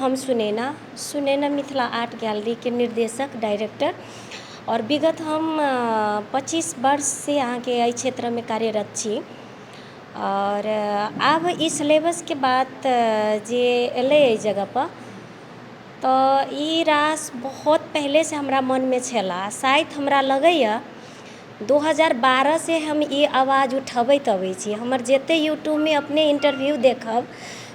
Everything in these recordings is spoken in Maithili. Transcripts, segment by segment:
हम सुनैना सुनैना मिथिला आर्ट गैलरीके निर्देशक डाइरेक्टर आओर विगत हम 25 वर्षसँ अहाँके एहि क्षेत्रमे कार्यरत छी। आओर आब ई सिलेबसके बात जे एलै एहि जगहपर, तऽ ई रास बहुत पहिलेसँ हमरा मनमे छलए। शायद हमरा लगैए 2012सँ हम ई आवाज उठबैत अबै छी। हमर जतेक यूट्यूबमे अपने इंटरव्यू देखब,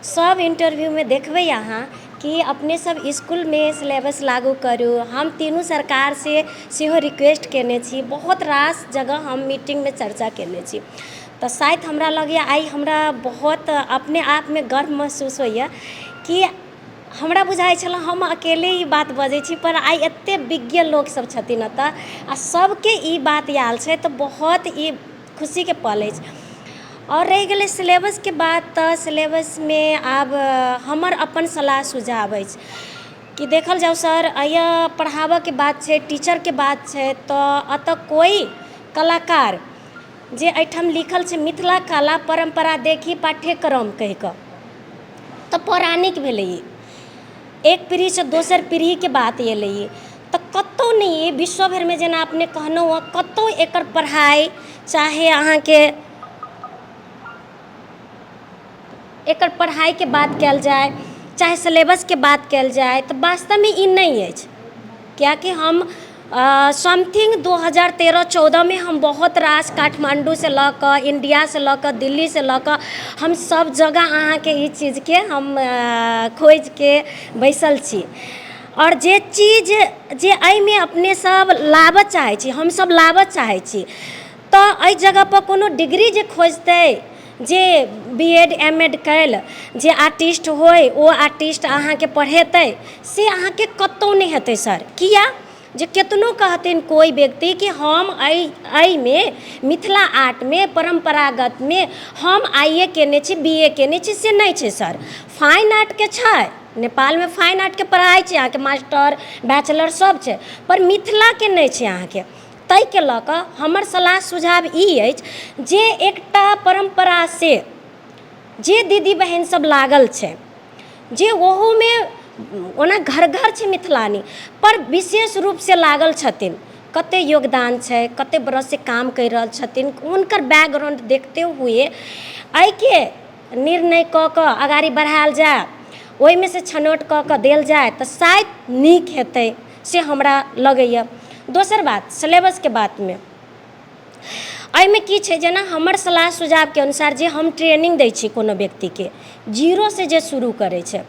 सभ इंटरव्यूमे देखबै अहाँ कि अपने सब इसकुलमे सिलेबस लागू करू। हम तीनू सरकारसँ सेहो रिक्वेस्ट कयने छी, बहुत रास जगह हम मीटिंगमे चर्चा कयने छी। तऽ शायद हमरा लगैए आइ हमरा बहुत अपने आपमे गर्व महसूस होइए कि हमरा बुझाइ छलै हम अकेले ई बात बजै छी, पर आइ एतेक विज्ञ लोकसब छथिन एतऽ आ सबके ई बात आयल छै, तऽ बहुत ई खुशीके पल अछि। आओर रहि गेलै सिलेबसके बात, तऽ सिलेबसमे आब हमर अपन सलाह सुझाव अछि कि देखल जाउ सर, एहि पढ़ाबऽके बात छै, टीचरके बात छै, तऽ एतऽ कोइ कलाकार जे एहिठाम लिखल छै मिथिला कला परम्परा देखी पाठ्यक्रम कहि कऽ, तऽ पौराणिक भेलै ई, एक पीढ़ीसँ दोसर पीढ़ीके बात एलै ई। तऽ कतहु नहि ई विश्व भरिमे, जेना अपने कहलहुँ हँ, कतहु एकर पढ़ाइ चाहे अहाँके एकर पढ़ाइके बात कयल जाय, चाहे सिलेबसके बात कयल जाय, तऽ वास्तवमे ई नहि अछि। किआकि हम समथिंग 2013 14मे हम बहुत रास काठमाण्डूसँ लऽ कऽ, इण्डियासँ लऽ कऽ, दिल्लीसँ लऽ कऽ, हम सभ जगह अहाँके ई चीजके हम खोजिके बैसल छी। आओर जे चीज जे एहिमे अपने सब लाबऽ चाहै छी, हमसब लाबऽ चाहै छी, तऽ एहि जगहपर कोनो डिग्री जे खोजतै, जे बी एड एम एड कयल जे आर्टिस्ट होइ, ओ आर्टिस्ट अहाँके पढ़ेतै, से अहाँके कतहु नहि हेतै सर। किया जे केतनो कहथिन कोइ व्यक्ति कि हम एहिमे मिथिला आर्टमे परम्परागतमे हम आइ ए कयने छी, बी ए कयने छी, से नहि छै सर। फाइन आर्टके छै, नेपालमे फाइन आर्टके पढ़ाइ छै अहाँके, मास्टर बैचलर सब छै, पर मिथिलाके नहि छै अहाँके। ताहिके लऽ कऽ हमर सलाह सुझाव ई अछि जे एकटा परम्परासँ जे दीदी बहिन सब लागल छै, जे ओहूमे ओना घर घर छै मिथिलानी, पर विशेष रूपसँ लागल छथिन, कतेक योगदान छै, कतेक बरससँ काम करि रहल छथिन, हुनकर बैकग्राउण्ड देखते हुए एहिके निर्णय कऽ कऽ अगाड़ी बढ़ायल जाय, ओहिमे सँ छनौट कऽ कऽ देल जाय, तऽ शायद नीक हेतै, से हमरा लगैए। दोसर बात सिलेबसके बातमे, एहिमे की छै, जेना हमर सलाह सुझावके अनुसार जे हम ट्रेनिंग दै छी कोनो व्यक्तिके, जीरोसँ जे शुरू करै छै,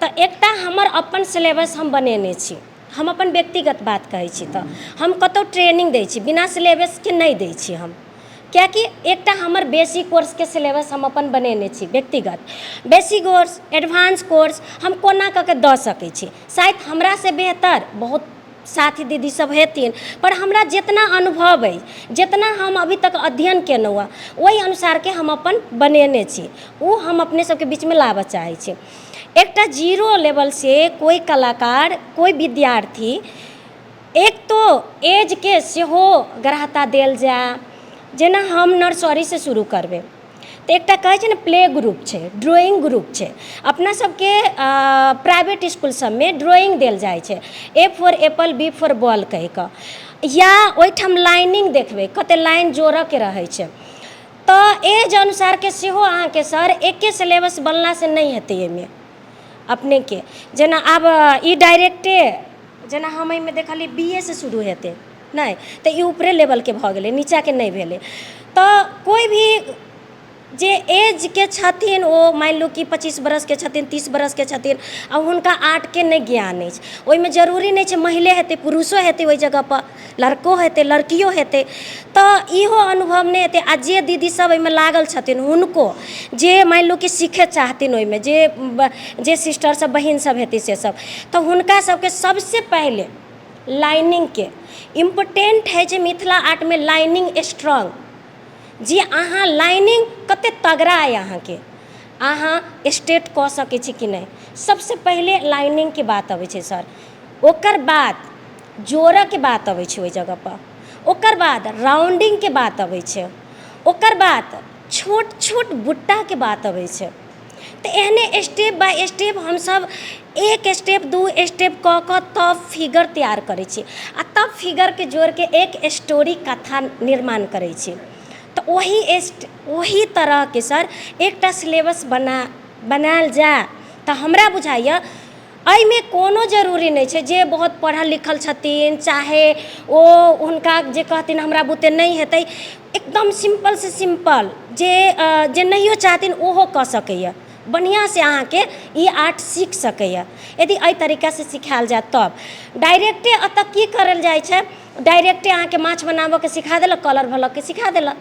तऽ एकटा हमर अपन सिलेबस हम बनेने छी। हम अपन व्यक्तिगत बात कहै छी, तऽ हम कतहु ट्रेनिंग दै छी, बिना सिलेबसके नहि दै छी हम, किएकि एकटा हमर बेसिक कोर्सके सिलेबस हम अपन बनेने छी व्यक्तिगत। बेसिक कोर्स, एडवांस कोर्स हम कोना कऽ के दऽ सकै छी? शायद हमरासँ बेहतर बहुत साथी दीदी सब हेथिन, पर हमरा जितना अनुभव अइ, जितना हम अभी तक अध्ययन केलहुँ हँ, ओहि अनुसारके हम अपन बनेने छी, ओ हम अपने सबके बीचमे लाबऽ चाहै छी। एकटा जीरो लेवलसँ कोइ कलाकार, कोइ विद्यार्थी, एक तो एजके सेहो ग्राह्यता देल जाय। जेना हम नर्सरीसँ शुरू करबै, तऽ एकटा कहै छै ने प्ले ग्रुप छै, ड्रॉइंग ग्रुप छै। अपना सबके प्राइवेट इसकुल सबमे ड्रॉइंग देल जाइ छै, A for apple, B for ball कहि कऽ, या ओहिठाम लाइनिंग देखबै, कते लाइन जोड़ऽके रहै छै। तऽ एज अनुसारके सेहो अहाँके सर एके सिलेबस बनलासँ नहि हेतै एहिमे अपनेके। जेना आब ई डायरेक्टे जेना हम एहिमे देखलियै बी ए सँ शुरू हेतै, नहि तऽ ई ऊपरे लेवलके भऽ गेलै, नीचाँके नहि भेलै। तऽ कोइ भी जे एजके छथिन, ओ मानि लू कि 25 बरसके छथिन, 30 बरसके छथिन, आ हुनका आर्टके नहि ज्ञान अछि, ओहिमे जरूरी नहि छै महिले हेतै, पुरुषो हेतै ओहि जगहपर, लड़को हेतै, लड़कियो हेतै, तऽ इहो अनुभव नहि हेतै। आ जे दीदी सब एहिमे लागल छथिन, हुनको जे मानि लू कि सीखै चाहथिन ओहिमे, जे जे सिस्टर सब, बहिन सब हेतै से सब, तऽ हुनका सबके सबसँ पहिले लाइनिंगके इम्पोर्टेंट होइ छै। मिथिला आर्टमे लाइनिंग स्ट्रॉंग, जे अहाँ लाइनिंग कते तगड़ा अइ अहाँके, अहाँ स्ट्रेट कऽ सकै छी कि नहि, सबसँ पहिले लाइनिंगके बात अबै छै सर। ओकर बाद जोड़ऽके बात अबै छै ओहि जगहपर, ओकर बाद राउंडिंगके बात अबै छै, ओकर बाद छोट छोट बुट्टाके बात अबै छै। तऽ एहने स्टेप बाइ स्टेप हमसभ एक स्टेप दू स्टेप कऽ कऽ तब फिगर तैयार करै छी आ तब फिगरके जोड़ि कऽ एक स्टोरी कथा निर्माण करै छी। तऽ ओही तरहके सर एकटा सिलेबस बनायल जाय तऽ हमरा बुझाइए एहिमे कोनो जरूरी नहि छै जे बहुत पढ़ल लिखल छथिन, चाहे ओ हुनका जे कहथिन हमरा बुते नहि हेतै। एकदम सिम्पलसँ सिम्पल जे जे नहियो चाहथिन ओहो कऽ सकैए, बढ़िआँसँ अहाँके ई आर्ट सीख सकैए यदि एहि तरीकासँ सिखायल जाय। तब डायरेक्टे एतय की करल जाइ छै? डायरेक्टे अहाँके माछ बनाबऽके सिखा देलक, कलर भलकके सिखा देलक।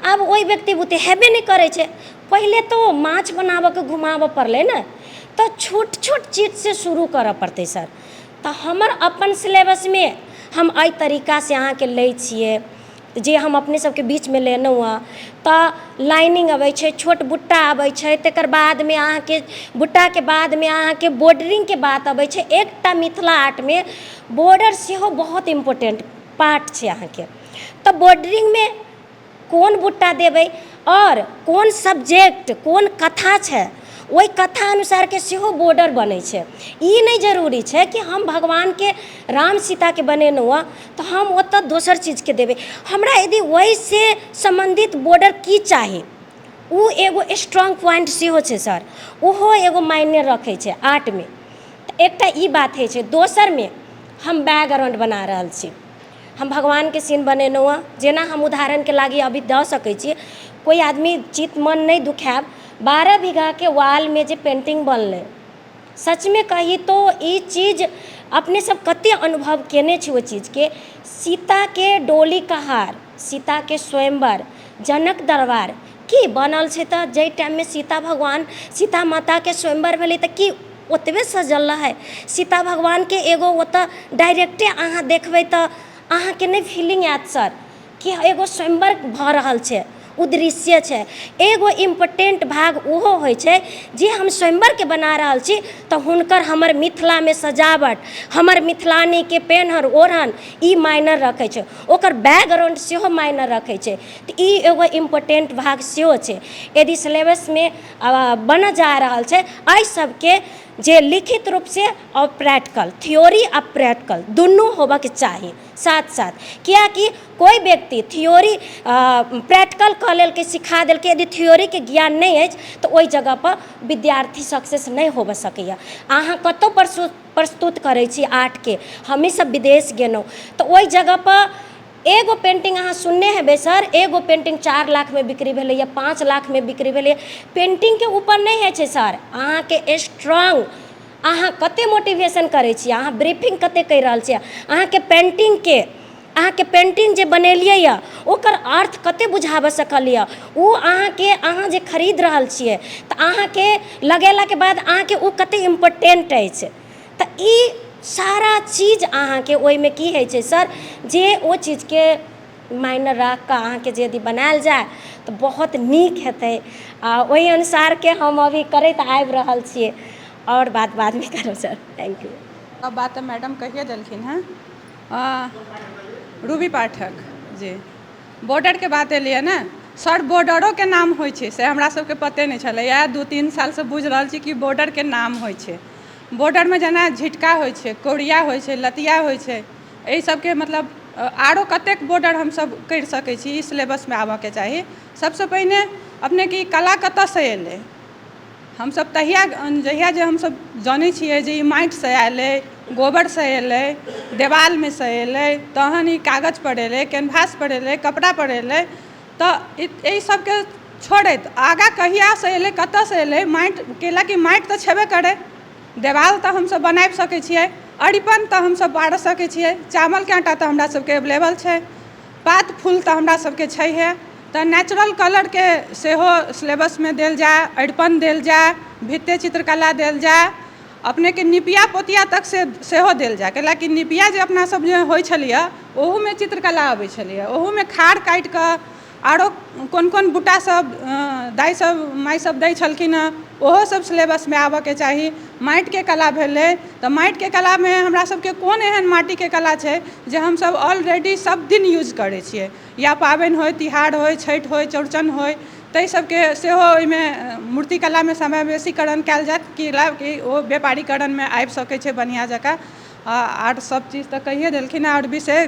आब ओहि व्यक्ति बुते हेबे नहि करै छै। पहिले तऽ ओ माछ बनाबऽके घुमाबऽ पड़लै ने। तऽ छोट छोट चीजसँ शुरू करऽ पड़तै सर। तऽ हमर अपन सिलेबसमे हम एहि तरीकासँ अहाँके लै छियै, जे हम अपने सबके बीचमे लेलहुँ हँ। तऽ लाइनिंग अबै छै, छोट बुट्टा अबै छै, तकर बादमे अहाँके बुट्टाके बादमे अहाँके बॉर्डरिंगके बात अबै छै। एकटा मिथिला आर्टमे बॉर्डर सेहो बहुत इम्पोर्टेंट पार्ट छै अहाँके। तऽ बॉर्डरिंगमे कोन बुट्टा देबै आओर कोन सब्जेक्ट, कोन कथा छै, ओहि कथा अनुसारके सेहो बॉर्डर बनै छै। ई नहि जरूरी छै कि हम भगवानके राम सीताके बनेलहुँ हँ तऽ हम ओतऽ दोसर चीजके देबै। हमरा यदि ओहिसँ सम्बन्धित बॉर्डर की चाही, ओ एगो स्ट्रॉंग पॉइंट सेहो छै सर, ओहो एगो मायने रखै छै आर्टमे। तऽ एकटा ई बात होइ छै। दोसरमे हम बैकग्राउंड बना रहल छी, हम भगवानके सीन बनेलहुँ हँ। जेना हम उदाहरणके लागि अभी दऽ सकै छी, कोइ आदमी चित्त मन नहि दुखायब, 12 बीघाके वालमे जे पेन्टिंग बनलै, सचमे कही तो ई चीज अपने सब कते अनुभव केने छी ओहि चीजके। सीताके डोली कहार, सीताके स्वयंवर, जनक दरबार की बनल छै? तऽ जाहि टाइममे सीता भगवान, सीता माताके स्वयंवर भेलै, तऽ की ओतबे सजल रहै? सीता भगवानके एगो ओतऽ डायरेक्टे अहाँ देखबै तऽ अहाँके नहि फीलिंग आयत सर कि एगो स्वयंवर भऽ रहल छै? ओ दृश्य छै, एगो इम्पोर्टेंट भाग ओहो होइ छै जे हम स्वयंवरके बना रहल छी। तऽ हुनकर हमर मिथिलामे सजावट, हमर मिथिलानीके पेनहर ओढ़न, ई मायने रखै छै। ओकर बैकग्राउंड सेहो मायने रखै छै। तऽ ई एगो इम्पोर्टेंट भाग सेहो छै। यदि सिलेबसमे बनऽ जा रहल छै, एहि सबके जे लिखित रूपसँ आओर प्रैक्टिकल, थ्योरी आ प्रैक्टिकल दुनू होबऽके चाही साथ साथ, किएकि कोइ व्यक्ति थ्योरी प्रैक्टिकल कऽ लेलकै, सिखा देलकै, यदि थ्योरीके ज्ञान नहि अछि तऽ ओहि जगहपर विद्यार्थी सक्सेस नहि होबऽ सकैए। अहाँ कतहु प्रस्तुत करै छी आर्टके, हमहीँ सब विदेश गेलहुँ तऽ ओहि जगहपर एगो पेन्टिंग, अहाँ सुनने हेबै सर, एगो पेन्टिंग 4 लाखमे बिक्री भेलैए, 5 लाखमे बिक्री भेलैए। पेन्टिंगके ऊपर नहि होइ छै सर, अहाँके स्ट्रॉंग, अहाँ कते मोटिवेशन करै छियै, अहाँ ब्रीफिंग कते कहि रहल छियै, अहाँके पेन्टिंग जे बनेलियै यऽ ओकर अर्थ कते बुझाबऽ सकलियै, ओ अहाँके अहाँ जे खरीद रहल छियै तऽ अहाँके लगेलाके बाद अहाँके ओ कते इम्पोर्टेंट अछि। तऽ ई सारा चीज अहाँके ओहिमे की होइ छै सर, जे ओ चीजके मायने राखि कऽ अहाँके जे यदि बनायल जाय तऽ बहुत नीक हेतै। आ ओहि अनुसारके हम अभी करैत आबि रहल छियै। आओर बात बादमे करब सर, thank you. सब बात तऽ मैडम कहिए देलखिन हेँ। रूबी पाठक जी, बॉर्डरके बात एलैए ने सर? बॉर्डरोके नाम होइ छै से हमरा सबके पते नहि छलैए। 2-3 सालसँ बुझि रहल छी कि बॉर्डरके नाम होइ छै। बॉर्डरमे जेना झिटका होइ छै, कौड़िया होइ छै, लतिया होइ छै, एहि सबके मतलब आरो कतेक बॉर्डर हमसब करि सकै छी, ई सिलेबसमे आबऽके चाही। सबसँ पहिने अपनेके ई कला कतऽसँ एलै? हमसब तहिया जहिया जे हमसब जनै छियै जे ई माटिसँ आयल अइ, गोबरसँ एलै, देवालमे सँ एलै, तहन ई कागजपर एलै, कैनभासपर एलै, कपड़ापर एलै, तऽ एहि सबके छोड़ैत आगाँ कहियासँ एलै, कतऽसँ एलै माटि? कैलाकि माटि तऽ छेबे करै, देवाल तऽ हमसब बनाबि सकै छियै, अरिपन तऽ हमसब पारि सकै छियै, चावलके आटा तऽ हमरा सबके एवलेबल छै, पात फूल तऽ हमरा सबके छैहे। तऽ नेचुरल कलरके सेहो सिलेबसमे देल जाय, अरिपन देल जाय, भित्ति चित्रकला देल जाय, अपनेके निपिया पोतिया तक से सेहो देल जाय, कैलाकि निपिया जे अपना सब जे होइ छलैए ओहूमे चित्रकला अबै छलैए। ओहूमे खार काटि कऽ आरो कोन कोन बूटा सब दाइ सब, माय सब दै छलखिन हँ, ओहो सब सिलेबसमे आबऽके चाही। माटिके कला भेलै तऽ माटिके कलामे हमरा सबके कोन एहन माटिके कला छै जे हमसब ऑलरेडी सब दिन यूज करै छियै, या पाबनि होइ, तिहार होइ, छठि होइ, चौरचन होइ। ताहि सबके सेहो ओहिमे मूर्तिकलामे समावेशीकरण कयल जायत कि कि ओ व्यापारीकरणमे आबि सकै छै बढ़िआँ जकाँ। आर सब चीज तऽ कहिए देलखिन। आओर विषय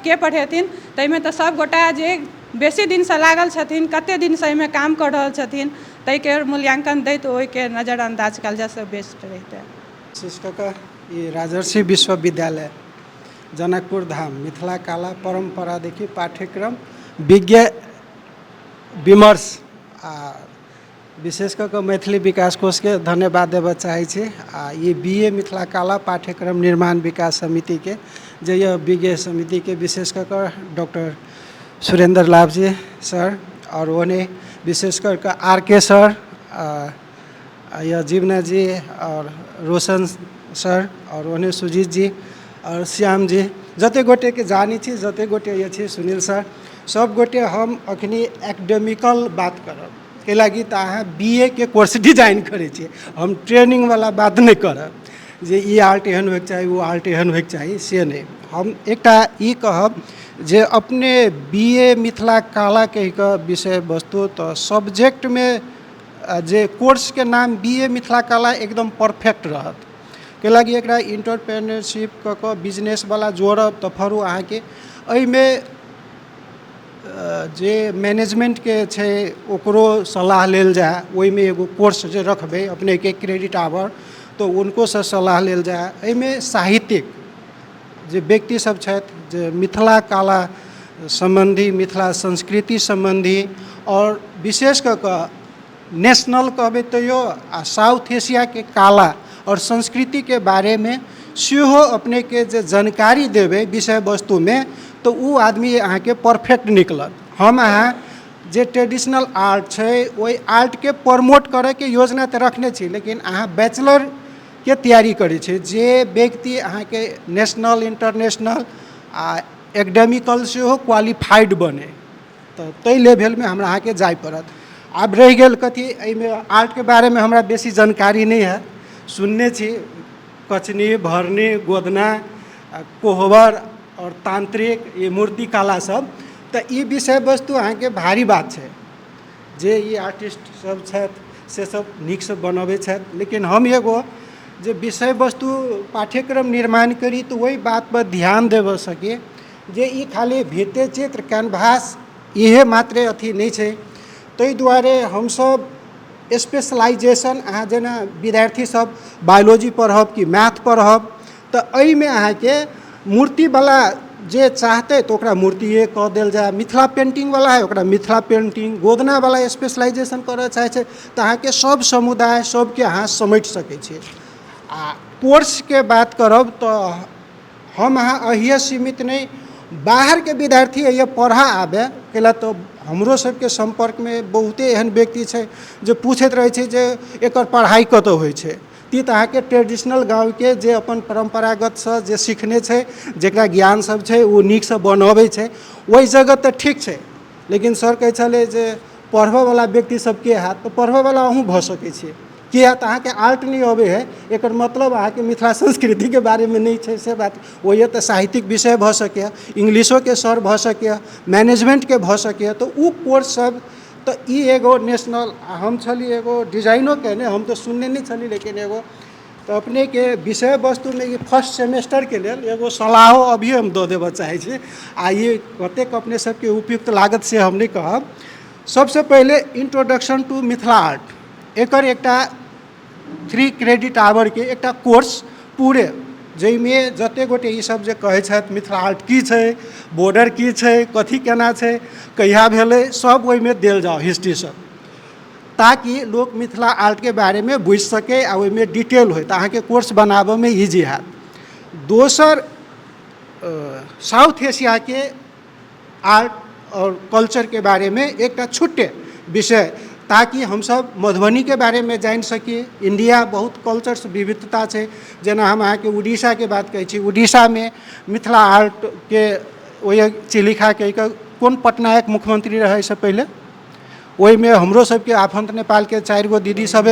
के पढ़ेथिन, ताहिमे तऽ सब गोटा जे बेसी दिनसँ लागल छथिन, कते दिनसँ एहिमे काम कऽ रहल छथिन, ताहिके मूल्याङ्कन दैत ओहिके नजरअन्दाज कयल जाय से बेस्ट रहितै। विशेष कऽ कऽ ई राजर्षि विश्वविद्यालय जनकपुर धाम मिथिला कला परम्परा देखी पाठ्यक्रम विज्ञ विमर्श आ विशेष कऽ कऽ मैथिली विकास कोषके धन्यवाद देबऽ चाहै छी। आ ई बी ए मिथिला कला पाठ्यक्रम निर्माण विकास समितिके जे यऽ विज्ञ समितिके विशेष कऽ कऽ डॉक्टर सुरेन्द्र लाभ जी सर आओर ओहने विशेष कऽ कऽ आर के सर या जीवना जी आओर रोशन सर आओर ओहने सुजीत जी आओर श्याम जी, जतेक गोटेके जानै छी, जतेक गोटे ये छी, सुनील सर, सब गोटे। हम अखनी एकेडमिकल बात करब, एहि लागि तऽ अहाँ बी ए के कोर्स डिजाइन करै छियै। हम ट्रेनिंगवला बात नहि करब जे ई आर्ट एहन होइके चाही, ओ आर्ट एहन होइके चाही, से नहि। हम एकटा ई कहब जे अपने बी ए मिथिला कला कहि कऽ विषय वस्तु तऽ सब्जेक्टमे जे कोर्सके नाम बी ए मिथिला कला एकदम परफेक्ट रहत, कैलाकि एकरा इंटरप्रेन्योरशिप कऽ कऽ बिजनेसवला जोड़ब तऽ फेरो अहाँके एहिमे जे मैनेजमेन्टके छै ओकरो सलाह लेल जाय। ओहिमे एगो कोर्स जे रखबै अपनेके क्रेडिट आवर, तऽ हुनकोसँ सलाह लेल जाय। एहिमे साहित्यिक जे व्यक्ति सब छथि जे मिथिला कला सम्बन्धी, मिथिला संस्कृति सम्बन्धी आओर विशेष कऽ कऽ नेशनल कहबै तैयो आ साउथ एशियाके कला आओर संस्कृतिके बारेमे सेहो अपनेके जे जानकारी देबै विषय वस्तुमे, तऽ ओ आदमी अहाँके परफेक्ट निकलत। हम अहाँ जे ट्रेडिशनल आर्ट छै ओहि आर्टके प्रमोट करैके योजना तऽ रखने छी, लेकिन अहाँ बैचलरके तैयारी करै छी, जे व्यक्ति अहाँके नेशनल, इंटरनेशनल आ एकेडमिकल सेहो क्वालिफाइड बनै, तऽ ताहि लेवलमे हमरा अहाँके जाय पड़त। आब रहि गेल कथी, एहिमे आर्टके बारेमे हमरा बेसी जानकारी नहि है। सुनने छी कचनी, भरनी, गोदना, कोहबर आओर तांत्रिक ई मूर्ति कला सब, तऽ ई विषय वस्तु अहाँके भारी बात छै। जे ई आर्टिस्ट सब छथि से सब नीकसँ बनबै छथि, लेकिन हम एगो जे विषय वस्तु पाठ्यक्रम निर्माण करी तऽ ओहि बातपर ध्यान देबऽ सकी जे ई खाली भित्ति चित्र, कैनवास इहे मात्रे अथी नहि छै। ताहि दुआरे हमसब स्पेशलाइजेशन, अहाँ जेना विद्यार्थी सब बायोलॉजी पढ़ब कि मैथ पढ़ब, तऽ एहिमे अहाँके मूर्तिवला जे चाहतै तऽ ओकरा मूर्तिए कऽ देल जाय, मिथिला पेन्टिंगवला हइ ओकरा मिथिला पेन्टिंग, गोदनावला स्पेशलाइजेशन करऽ चाहै छै, तऽ अहाँके सब समुदाय सबके अहाँ समेटि सकै छियै। आ कोर्सके बात करब तऽ हम अहाँ अहिए सीमित नहि, बाहरके विद्यार्थी अइए पढ़ऽ आबै कैला तऽ हमरो सबके सम्पर्कमे बहुते एहन व्यक्ति छै जे पूछैत रहै छै जे एकर पढ़ाइ कतऽ होइ छै। ती तऽ अहाँके ट्रेडिशनल गाँवके जे अपन परम्परागतसँ जे सिखने छै, जकरा ज्ञान सब छै, ओ नीकसँ बनबै छै ओहि जगह तऽ ठीक छै। लेकिन सर कहै छलै जे पढ़बऽवला व्यक्ति सबके हैत, तऽ पढ़बऽवला अहूँ भऽ सकै छियै। किया तऽ अहाँके आर्ट नहि अबै हइ, एकर मतलब अहाँके मिथिला संस्कृतिके बारेमे नहि छै से बात। ओहिए तऽ साहित्यिक विषय भऽ सकैए, इंग्लिशोके सर भऽ सकैए, मैनेजमेन्टके भऽ सकैए, तऽ ओ कोर्स सब तऽ ई एगो नेशनल हम छली एगो डिजाइनो केने, हम तऽ सुनने नहि छली, लेकिन एगो तऽ अपनेके विषय वस्तुमे ई फर्स्ट सेमेस्टरके लेल एगो सलाहो अभिये हम दऽ देबऽ चाहै छी। आ ई कतेक अपने सबके उपयुक्त लागत से हम नहि कहब। सबसँ पहिले इंट्रोडक्शन टू मिथिला आर्ट, एकर एकटा 3 क्रेडिट आवरके एकटा कोर्स पूरे, जाहिमे जतेक गोटे ईसब जे कहै छथि मिथिला आर्ट की छै, बॉर्डर की छै, कथी केना छै, कहिया भेलै, सब ओहिमे देल जाउ हिस्ट्री सब, ताकि लोक मिथिला आर्टके बारेमे बुझि सकै आ ओहिमे डिटेल होइ, तऽ अहाँके कोर्स बनाबऽमे इजी हैत। दोसर, साउथ एशियाके आर्ट आओर कल्चरके बारेमे एकटा छुट्टे विषय, ताकि हमसब मधुबनीके बारेमे जानि सकी। इण्डिया बहुत कल्चरसँ विविधता छै। जेना हम अहाँके उड़ीसाके बात कहै छी, उड़ीसामे मिथिला आर्टके ओहि चिलिखा कहिकऽ कोन पटनायक मुख्यमन्त्री रहै एहिसँ पहिले, ओहिमे हमरो सबके आफन्त नेपालके 4 गो दीदी सब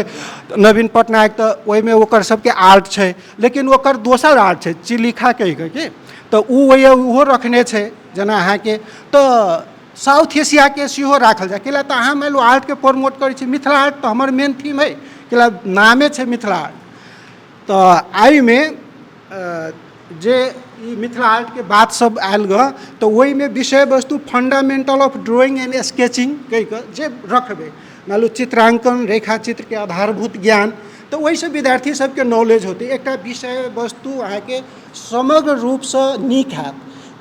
नवीन पटनायक, तऽ ओहिमे ओकर सबके आर्ट छै, लेकिन ओकर दोसर आर्ट छै चिलिखा कहिकऽ के, तऽ ओ ओहि ओहो रखने छै। जेना अहाँके तऽ साउथ एशियाके सेहो राखल जाय। कैला तऽ अहाँ मानि लू आर्टके प्रमोट करै छी, मिथिला आर्ट तऽ हमर मेन थीम अइ, कैला नामे छै मिथिला आर्ट। तऽ एहिमे जे ई मिथिला आर्टके बात सब आयल गऽ, तऽ ओहिमे विषय वस्तु fundamental of drawing and sketching कहि कऽ जे रखबै, मानि लू चित्राङ्कन रेखा चित्रके आधारभूत ज्ञान, तऽ ओहिसँ विद्यार्थी सबके नॉलेज होतै। एकटा विषय वस्तु अहाँके समग्र रूपसँ नीक हैत,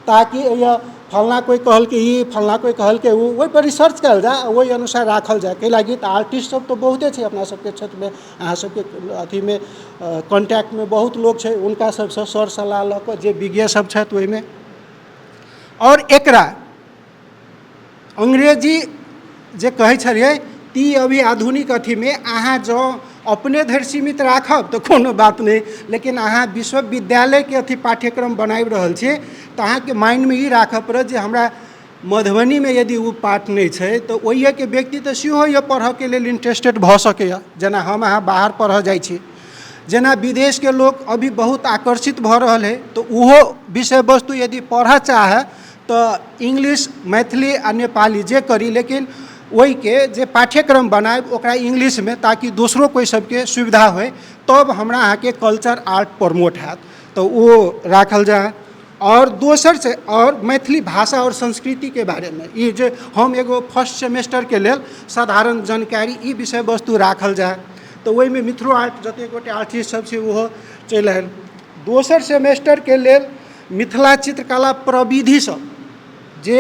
ताकि एहि फल्लाँ कोइ कहलकै ई, फल्लाँ कोइ कहलकै ओ, ओहिपर रिसर्च कयल जाय आ ओहि अनुसार राखल जाय। कै लागी तऽ आर्टिस्ट सब तऽ बहुते छै अपना सबके क्षेत्रमे, अहाँ सबके अथीमे कॉन्टैक्टमे बहुत लोक छै, हुनका सबसँ सर सलाह लऽ कऽ जे विज्ञ सब छथि ओहिमे। आओर एकरा अंग्रेजी जे कहै छलियै ती अभी आधुनिक अथीमे अहाँ जँ अपने धरि सीमित राखब तऽ कोनो बात नहि, लेकिन अहाँ विश्वविद्यालयके अथी पाठ्यक्रम बनाबि रहल छी तऽ अहाँके माइंडमे ई राखऽ पड़त जे हमरा मधुबनीमे यदि ओ पाठ नहि छै तऽ ओहिएके व्यक्ति तऽ सेहो यऽ पढ़ऽके लेल इंट्रेस्टेड भऽ सकैए। जेना हम अहाँ बाहर पढ़ऽ जाइ छी, जेना विदेशके लोक अभी बहुत आकर्षित भऽ रहल हइ, तऽ ओहो विषय वस्तु यदि पढ़ऽ चाहै तऽ इंग्लिश, मैथिली आ नेपाली जे करी, लेकिन ओहिके जे पाठ्यक्रम बनायब ओकरा इंग्लिशमे, ताकि दोसरो कोइ सबके सुविधा होइ, तब हमरा अहाँके कल्चर आर्ट प्रमोट हैत, तऽ ओ राखल जाय। आओर दोसर छै आओर मैथिली भाषा आओर संस्कृतिके बारेमे ई जे हम एगो फर्स्ट सेमेस्टरके लेल साधारण जानकारी ई विषय वस्तु राखल जाय, तऽ ओहिमे मिथिलो आर्ट जतेक गोटे आर्टिस्ट सब छै ओहो चलि आयल। दोसर सेमेस्टरके लेल मिथिला चित्रकला प्रविधि सब जे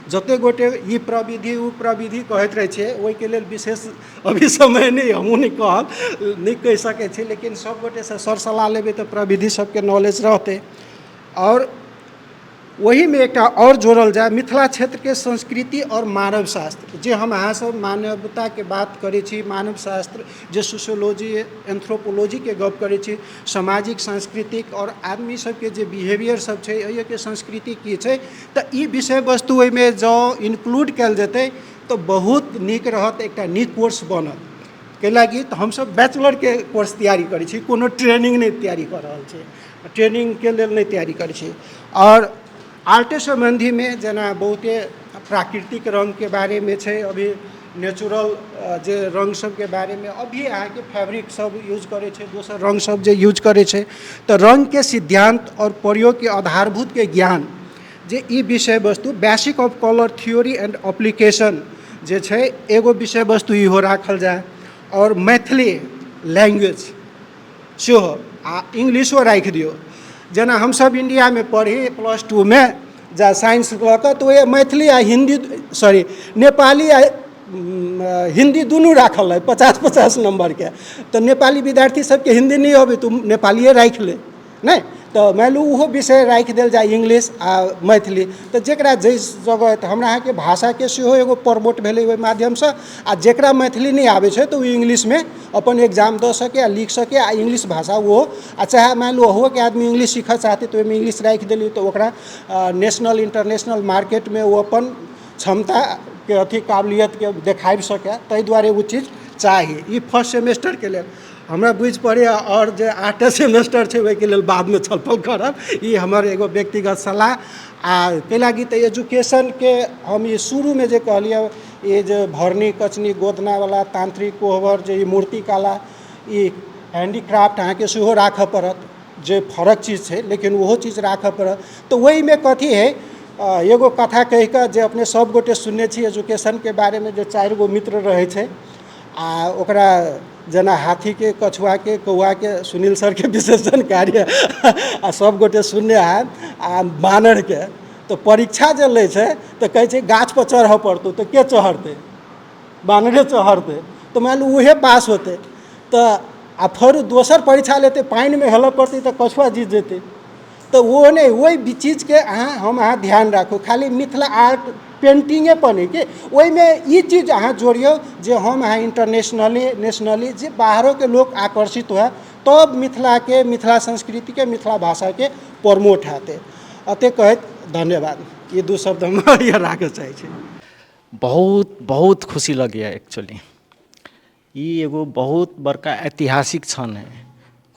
जतेक गोटे ई प्रविधि ओ प्रविधि कहैत रहै छै, ओहिके लेल विशेष अभी समय नहि, हमहूँ नहि कहब, नहि कहि सकै छी, लेकिन सब गोटेसँ सर सलाह लेबै तऽ प्रविधि सबके नॉलेज रहतै। आओर ओहीमे एकटा आओर जोड़ल जाय मिथिला क्षेत्रके संस्कृति आओर मानव शास्त्र, जे हम अहाँसभ मानवताके बात करै छी, मानव शास्त्र जे सोशियोलॉजी एन्थ्रोपोलॉजीके गप करै छी, सामाजिक सांस्कृतिक आओर आदमी सबके जे बिहेवियर सब छै, एहिके संस्कृति की छै, तऽ ई विषय वस्तु ओहिमे जँ इन्क्लूड कयल जेतै तऽ बहुत नीक रहत, एकटा नीक कोर्स बनत। कैलाकि तऽ हमसब बैचलरके कोर्स तैयारी करै छी, कोनो ट्रेनिंग नहि तैयारी कऽ रहल छी, ट्रेनिंगके लेल नहि तैयारी करै छी। आओर आर्टे सम्बन्धीमे जेना बहुते प्राकृतिक रङ्गके बारेमे छै, अभी नेचुरल जे रङ्ग सबके बारेमे अभी अहाँके फैब्रिक सब यूज करै छै, दोसर रङ्ग सब जे यूज करै छै, तऽ रङ्गके सिद्धान्त आओर प्रयोगके आधारभूतके ज्ञान जे ई विषय वस्तु basic of colour theory and application जे छै एगो विषय वस्तु इहो राखल जाय। आओर मैथिली लैंग्वेज सेहो आ इंग्लिशो राखि दियौ। जेना हमसभ इण्डियामे पढ़ी प्लस टूमे जा साइंस लऽ कऽ, तऽ ओहि मैथिली आ हिन्दी, सॉरी नेपाली आ हिन्दी दुनू राखल रहै 50-50 नम्बरके, तऽ नेपाली विद्यार्थी सबके हिन्दी नहि अबै तऽ ओ नेपालिए राखि लै, नहि तऽ मानि लू ओहो विषय राखि देल जाय इंग्लिश आ मैथिली, तऽ जकरा जाहि जगह, तऽ हमरा अहाँके भाषाके सेहो एगो प्रमोट भेलै ओहि माध्यमसँ। आ जकरा मैथिली नहि आबै छै तऽ ओ इंग्लिशमे अपन एग्जाम दऽ सकै आ लिख सकै, आ इंग्लिश भाषा ओहो, आ चाहे मानि लू अहुओके आदमी इंग्लिश सीखऽ चाहतै तऽ ओहिमे इंग्लिश राखि देलियै तऽ ओकरा नेशनल इंटरनेशनल मार्केटमे ओ अपन क्षमताके अथी काबिलियतके देखाबि सकै, ताहि दुआरे ओ चीज चाही। ई फर्स्ट सेमेस्टरके लेल हमरा बुझि पड़ैए, आओर जे आठे सेमेस्टर छै ओहिके लेल बादमे छलफल करब, ई हमर एगो व्यक्तिगत सलाह। आ ताहि लागी तऽ एजुकेशनके हम ई शुरूमे जे कहलियै, ई जे भरनी कचनी गोदनावला तान्त्रिक कोहबर जे ई मूर्तिकला ई हैंडीक्राफ्ट अहाँके सेहो राखऽ पड़त, जे फरक चीज छै लेकिन ओहो चीज राखऽ पड़त। तऽ ओहिमे कथी हइ, एगो कथा कहि कऽ जे अपने सब गोटे सुनने छी एजुकेशनके बारेमे, जे 4 गो मित्र रहै छै आ ओकरा जेना हाथीके कछुआके कौआके सुनील सरके विशेष जानकारी आ सब गोटे सुनने हैब, आ बानरके तऽ परीक्षा जे लै छै तऽ कहै छै गाछपर चढ़ऽ पड़तौ, तऽ के चढ़तै, बानरे चढ़तै, तऽ मानि लू उहे पास होतै। तऽ आ फेर दोसर परीक्षा लेतै पानिमे हेलऽ पड़तै तऽ कछुआ जीत जेतै। तऽ ओ नहि, ओहि चीजके अहाँ हम अहाँ ध्यान राखू, खाली मिथिला आर्ट पेन्टिंगे पर नहि कि ओहिमे ई चीज अहाँ जोड़ियौ जे हम अहाँ इंटरनेशनली नेशनली जे बाहरोके लोक आकर्षित हुए, तब मिथिलाके मिथिला संस्कृतिके मिथिला भाषाके प्रमोट हेतै। एतेक कहैत धन्यवाद। ई 2 शब्द हम राखऽ चाहै छी। बहुत बहुत खुशी लगैए एक्चुअली। ई एगो बहुत बड़का ऐतिहासिक क्षण हइ।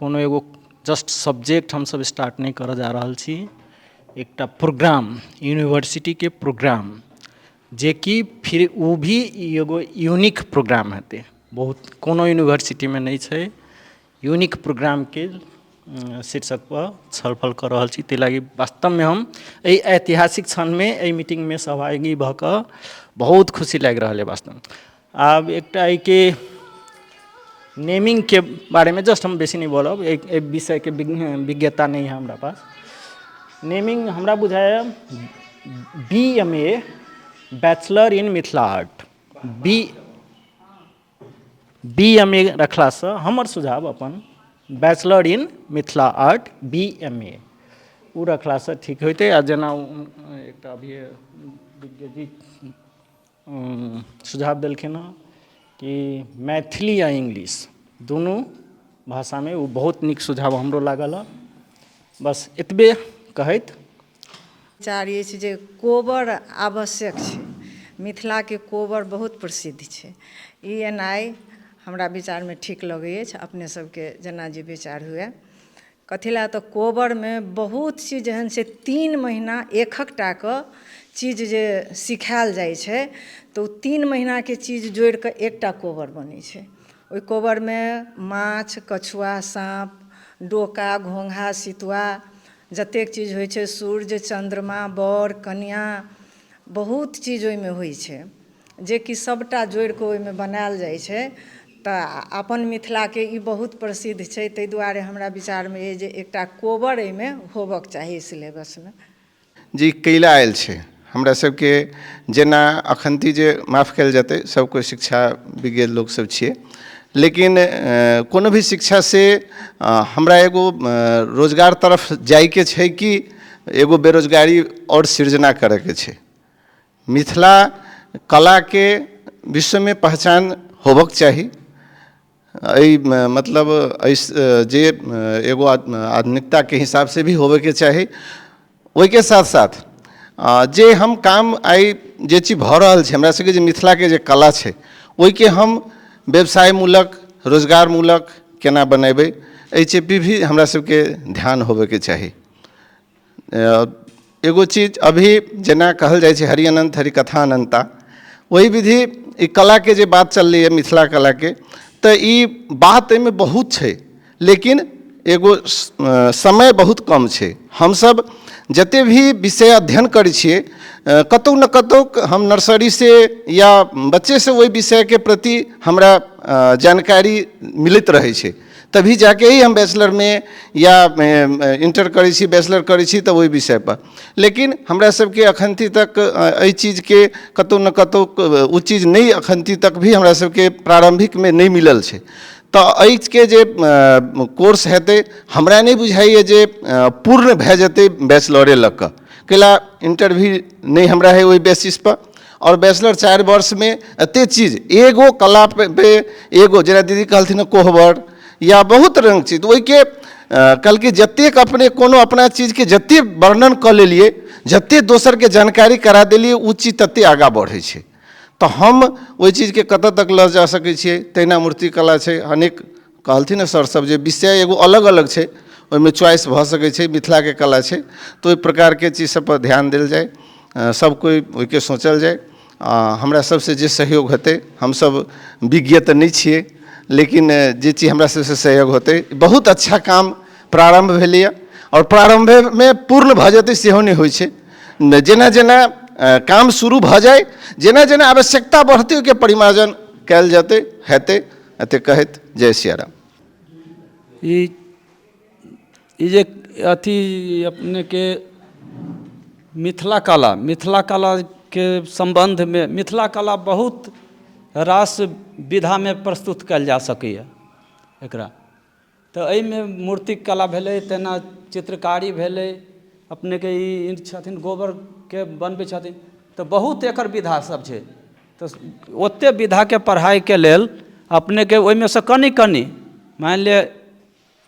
कोनो एगो जस्ट सब्जेक्ट हमसब स्टार्ट नहि करऽ जा रहल छी, एकटा प्रोग्राम, यूनिवर्सिटीके प्रोग्राम जेकि फिर ओ भी एगो यूनिक प्रोग्राम हेतै। बहुत कोनो यूनिवर्सिटीमे नहि छै। यूनिक प्रोग्रामके शीर्षकपर छलफल कऽ रहल छी, ताहि लागि वास्तवमे हम एहि ऐतिहासिक क्षणमे एहि मीटिंगमे सहभागी भऽ कऽ बहुत खुशी लागि रहल अइ वास्तवमे। आब एकटा एहिके नेमिंगके बारेमे जस्ट हम बेसी नहि बोलब, एहि विषयके विज्ञता नहि है हमरा पास। नेमिंग हमरा बुझाइए BMA, bachelor in Mithila art, BMA रखलासँ हमर सुझाव अपन bachelor in Mithila art BMA ओ रखलासँ ठीक होइतै। आ जेना एकटा अभी विज्ञजी सुझाव देलखिन हँ कि मैथिली आ इंग्लिश दुनू भाषामे, ओ बहुत नीक सुझाव हमरो लागल हँ। बस एतबे कहैत विचार अछि जे कोबर आवश्यक छै। मिथिलाके कोबर बहुत प्रसिद्ध छै। ई एनाइ हमरा विचारमे ठीक लगै अछि। अपने सबके जेना जे विचार हुए। कथी लए तऽ कोबरमे बहुत चीज एहन छै, 3 महीना एकहक टाके चीज जे सिखायल जाइ छै तऽ ओ 3 महीनाके चीज जोड़िकऽ एकटा कोबर बनै छै। ओइ कोबरमे माछ, कछुआ, साँप, डोका, घोँघा, सितुआ जतेक चीज होइ छै, सूर्य, चन्द्रमा, वर, कनिआँ, बहुत चीज ओइमे होइ छै, जेकि सबटा जोड़िकऽ ओइमे बनायल जाइ छै। तऽ अपन मिथिलाके ई बहुत प्रसिद्ध छै, तै दुआरे हमरा विचारमे अइ जे एकटा कोबर अइमे होबक चाही सिलेबसमे। जे कैला आयल छै हमरा सबके, जेना अखनती जे माफ कयल जेतै, सब कोइ शिक्षा विज्ञ लोक सब छियै, लेकिन कोनो भी शिक्षा से हमरा एगो रोजगार तरफ जाइके छै कि एगो बेरोजगारी आओर सृजना करैके छै। मिथिला कलाके विश्वमे पहचान होबक चाही। एहि मतलब एहि जे एगो आधुनिकताके हिसाबसँ भी होबेके चाही। ओहिके साथ साथ जे हम काम आइ जे चीज भऽ रहल छै, हमरा सबके जे मिथिलाके जे कला छै ओहिके हम व्यवसायमूलक रोजगारमूलक केना बनेबै, एहि चीज पे भी हमरा सबके ध्यान होबेके चाही। एगो चीज अभी जेना कहल जाइ छै हरि अनन्त हरि कथा अनन्ता, ओहि विधि ई कलाके जे बात चललैए मिथिला कलाके, तऽ ई बात एहिमे बहुत छै, लेकिन एगो समय बहुत कम छै। हमसब जते भी विषय अध्ययन करै छियै, कतहु ने कतहु हम नर्सरीसँ या बच्चेसँ ओहि विषयके प्रति हमरा जानकारी मिलैत रहै छै, तभी जाके ही हम बैचलरमे या इंटर करै छी, बैचलर करै छी तऽ ओहि विषयपर। लेकिन हमरा सबके अखनती तक एहि चीजके कतहु ने कतहु ओ चीज नहि अखनती तक भी हमरा सबके प्रारम्भिकमे नहि मिलल छै। तऽ एहिके जे कोर्स हेतै, हमरा नहि बुझाइए जे पूर्ण भए जेतै बैचलरे लऽ कऽ, कैला इंटर भी नहि हमरा है ओहि बेसिसपर, आओर बैचलर 4 वर्षमे एते चीज एगो कला पे एगो जेना दीदी कहलथिन कोहबर या बहुत रङ्ग चीज, ओहिके कहलकै जतेक अपने कोनो अपना चीजके जतेक वर्णन कऽ लेलियै, जतेक दोसरके जानकारी करा देलियै, ओ चीज ततेक आगाँ बढ़ै छै। तऽ हम ओहि चीजके कतऽ तक लऽ जा सकै छियै। तहिना मूर्तिकला छै, अनेक कहलथिन सर सब जे विषय एगो अलग अलग छै, ओहिमे चॉइस भऽ सकै छै। मिथिलाके कला छै तऽ ओहि प्रकारके चीज सबपर ध्यान देल जाय, सब कोइ ओहिके सोचल जाय। हमरा सबसँ जे सहयोग हेतै, हमसब विज्ञ तऽ नहि छियै, लेकिन जे चीज हमरा सबसँ सहयोग होतै, बहुत अच्छा काम प्रारम्भ भेलैए। आओर प्रारम्भेमे पूर्ण भऽ जेतै सेहो नहि होइ छै, जेना जेना काम शुरू भऽ जाय, जेना जेना आवश्यकता बढ़तै ओहिके परिमार्जन कयल जेतै हेतै। एते कहैत जय सियाराम। ई जे अथी अपनेके मिथिला कला, मिथिला कलाके सम्बन्धमे मिथिला कला बहुत रास विधामे प्रस्तुत कयल जा सकैए एकरा। तऽ एहिमे मूर्तिक कला भेलै, तेना चित्रकारी भेलै, अपनेके ई छथिन गोबरके बनबै छथिन, तऽ बहुत एकर विधा सब छै। तऽ ओतेक विधाके पढ़ाइके लेल अपनेके ओहिमे सँ कनि कनि मानि लिअ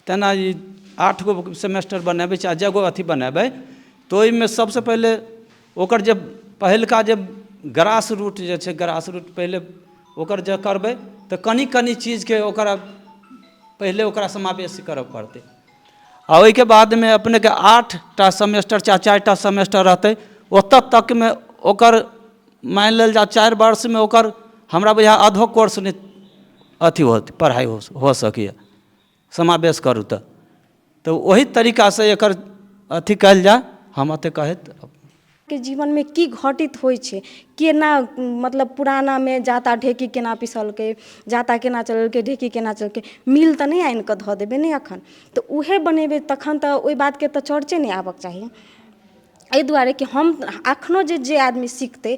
तेना ई 8 गो सेमेस्टर बनेबै चाहे जगो अथी बनेबै, तऽ ओहिमे सबसँ पहिले ओकर जे पहिलका जे ग्रास रूट जे छै, ग्रास रूट पहिले ओकर जे करबै तऽ कनि कनि चीजके ओकरा पहिले ओकरा समावेश करऽ पड़तै। आ ओहिके बादमे अपनेके 8टा सेमेस्टर चाहे 4टा सेमेस्टर रहतै, ओतऽ तकमे ओकर मानि लेल जाउ 4 वर्षमे ओकर हमरा बुझाइए आधो कोर्स नहि अथी होत, पढ़ाइ हो सकैए। समावेश करू तऽ ओहि तरीकासँ एकर अथी कयल जाय। हम एतेक कहैत के जीवनमे की घटित होइ छै, केना मतलब पुरानामे जाँता ढेकी केना पिसलकै, जाँता केना चलेलकै, ढेकी केना चलेलकै। मिल तऽ नहि आनिकऽ धऽ देबै ने एखन, तऽ उएह बनेबै तखन तऽ ओहि बातके तऽ चर्चे नहि आबऽके चाही। एहि दुआरे कि हम एखनो जे जे आदमी सिखतै,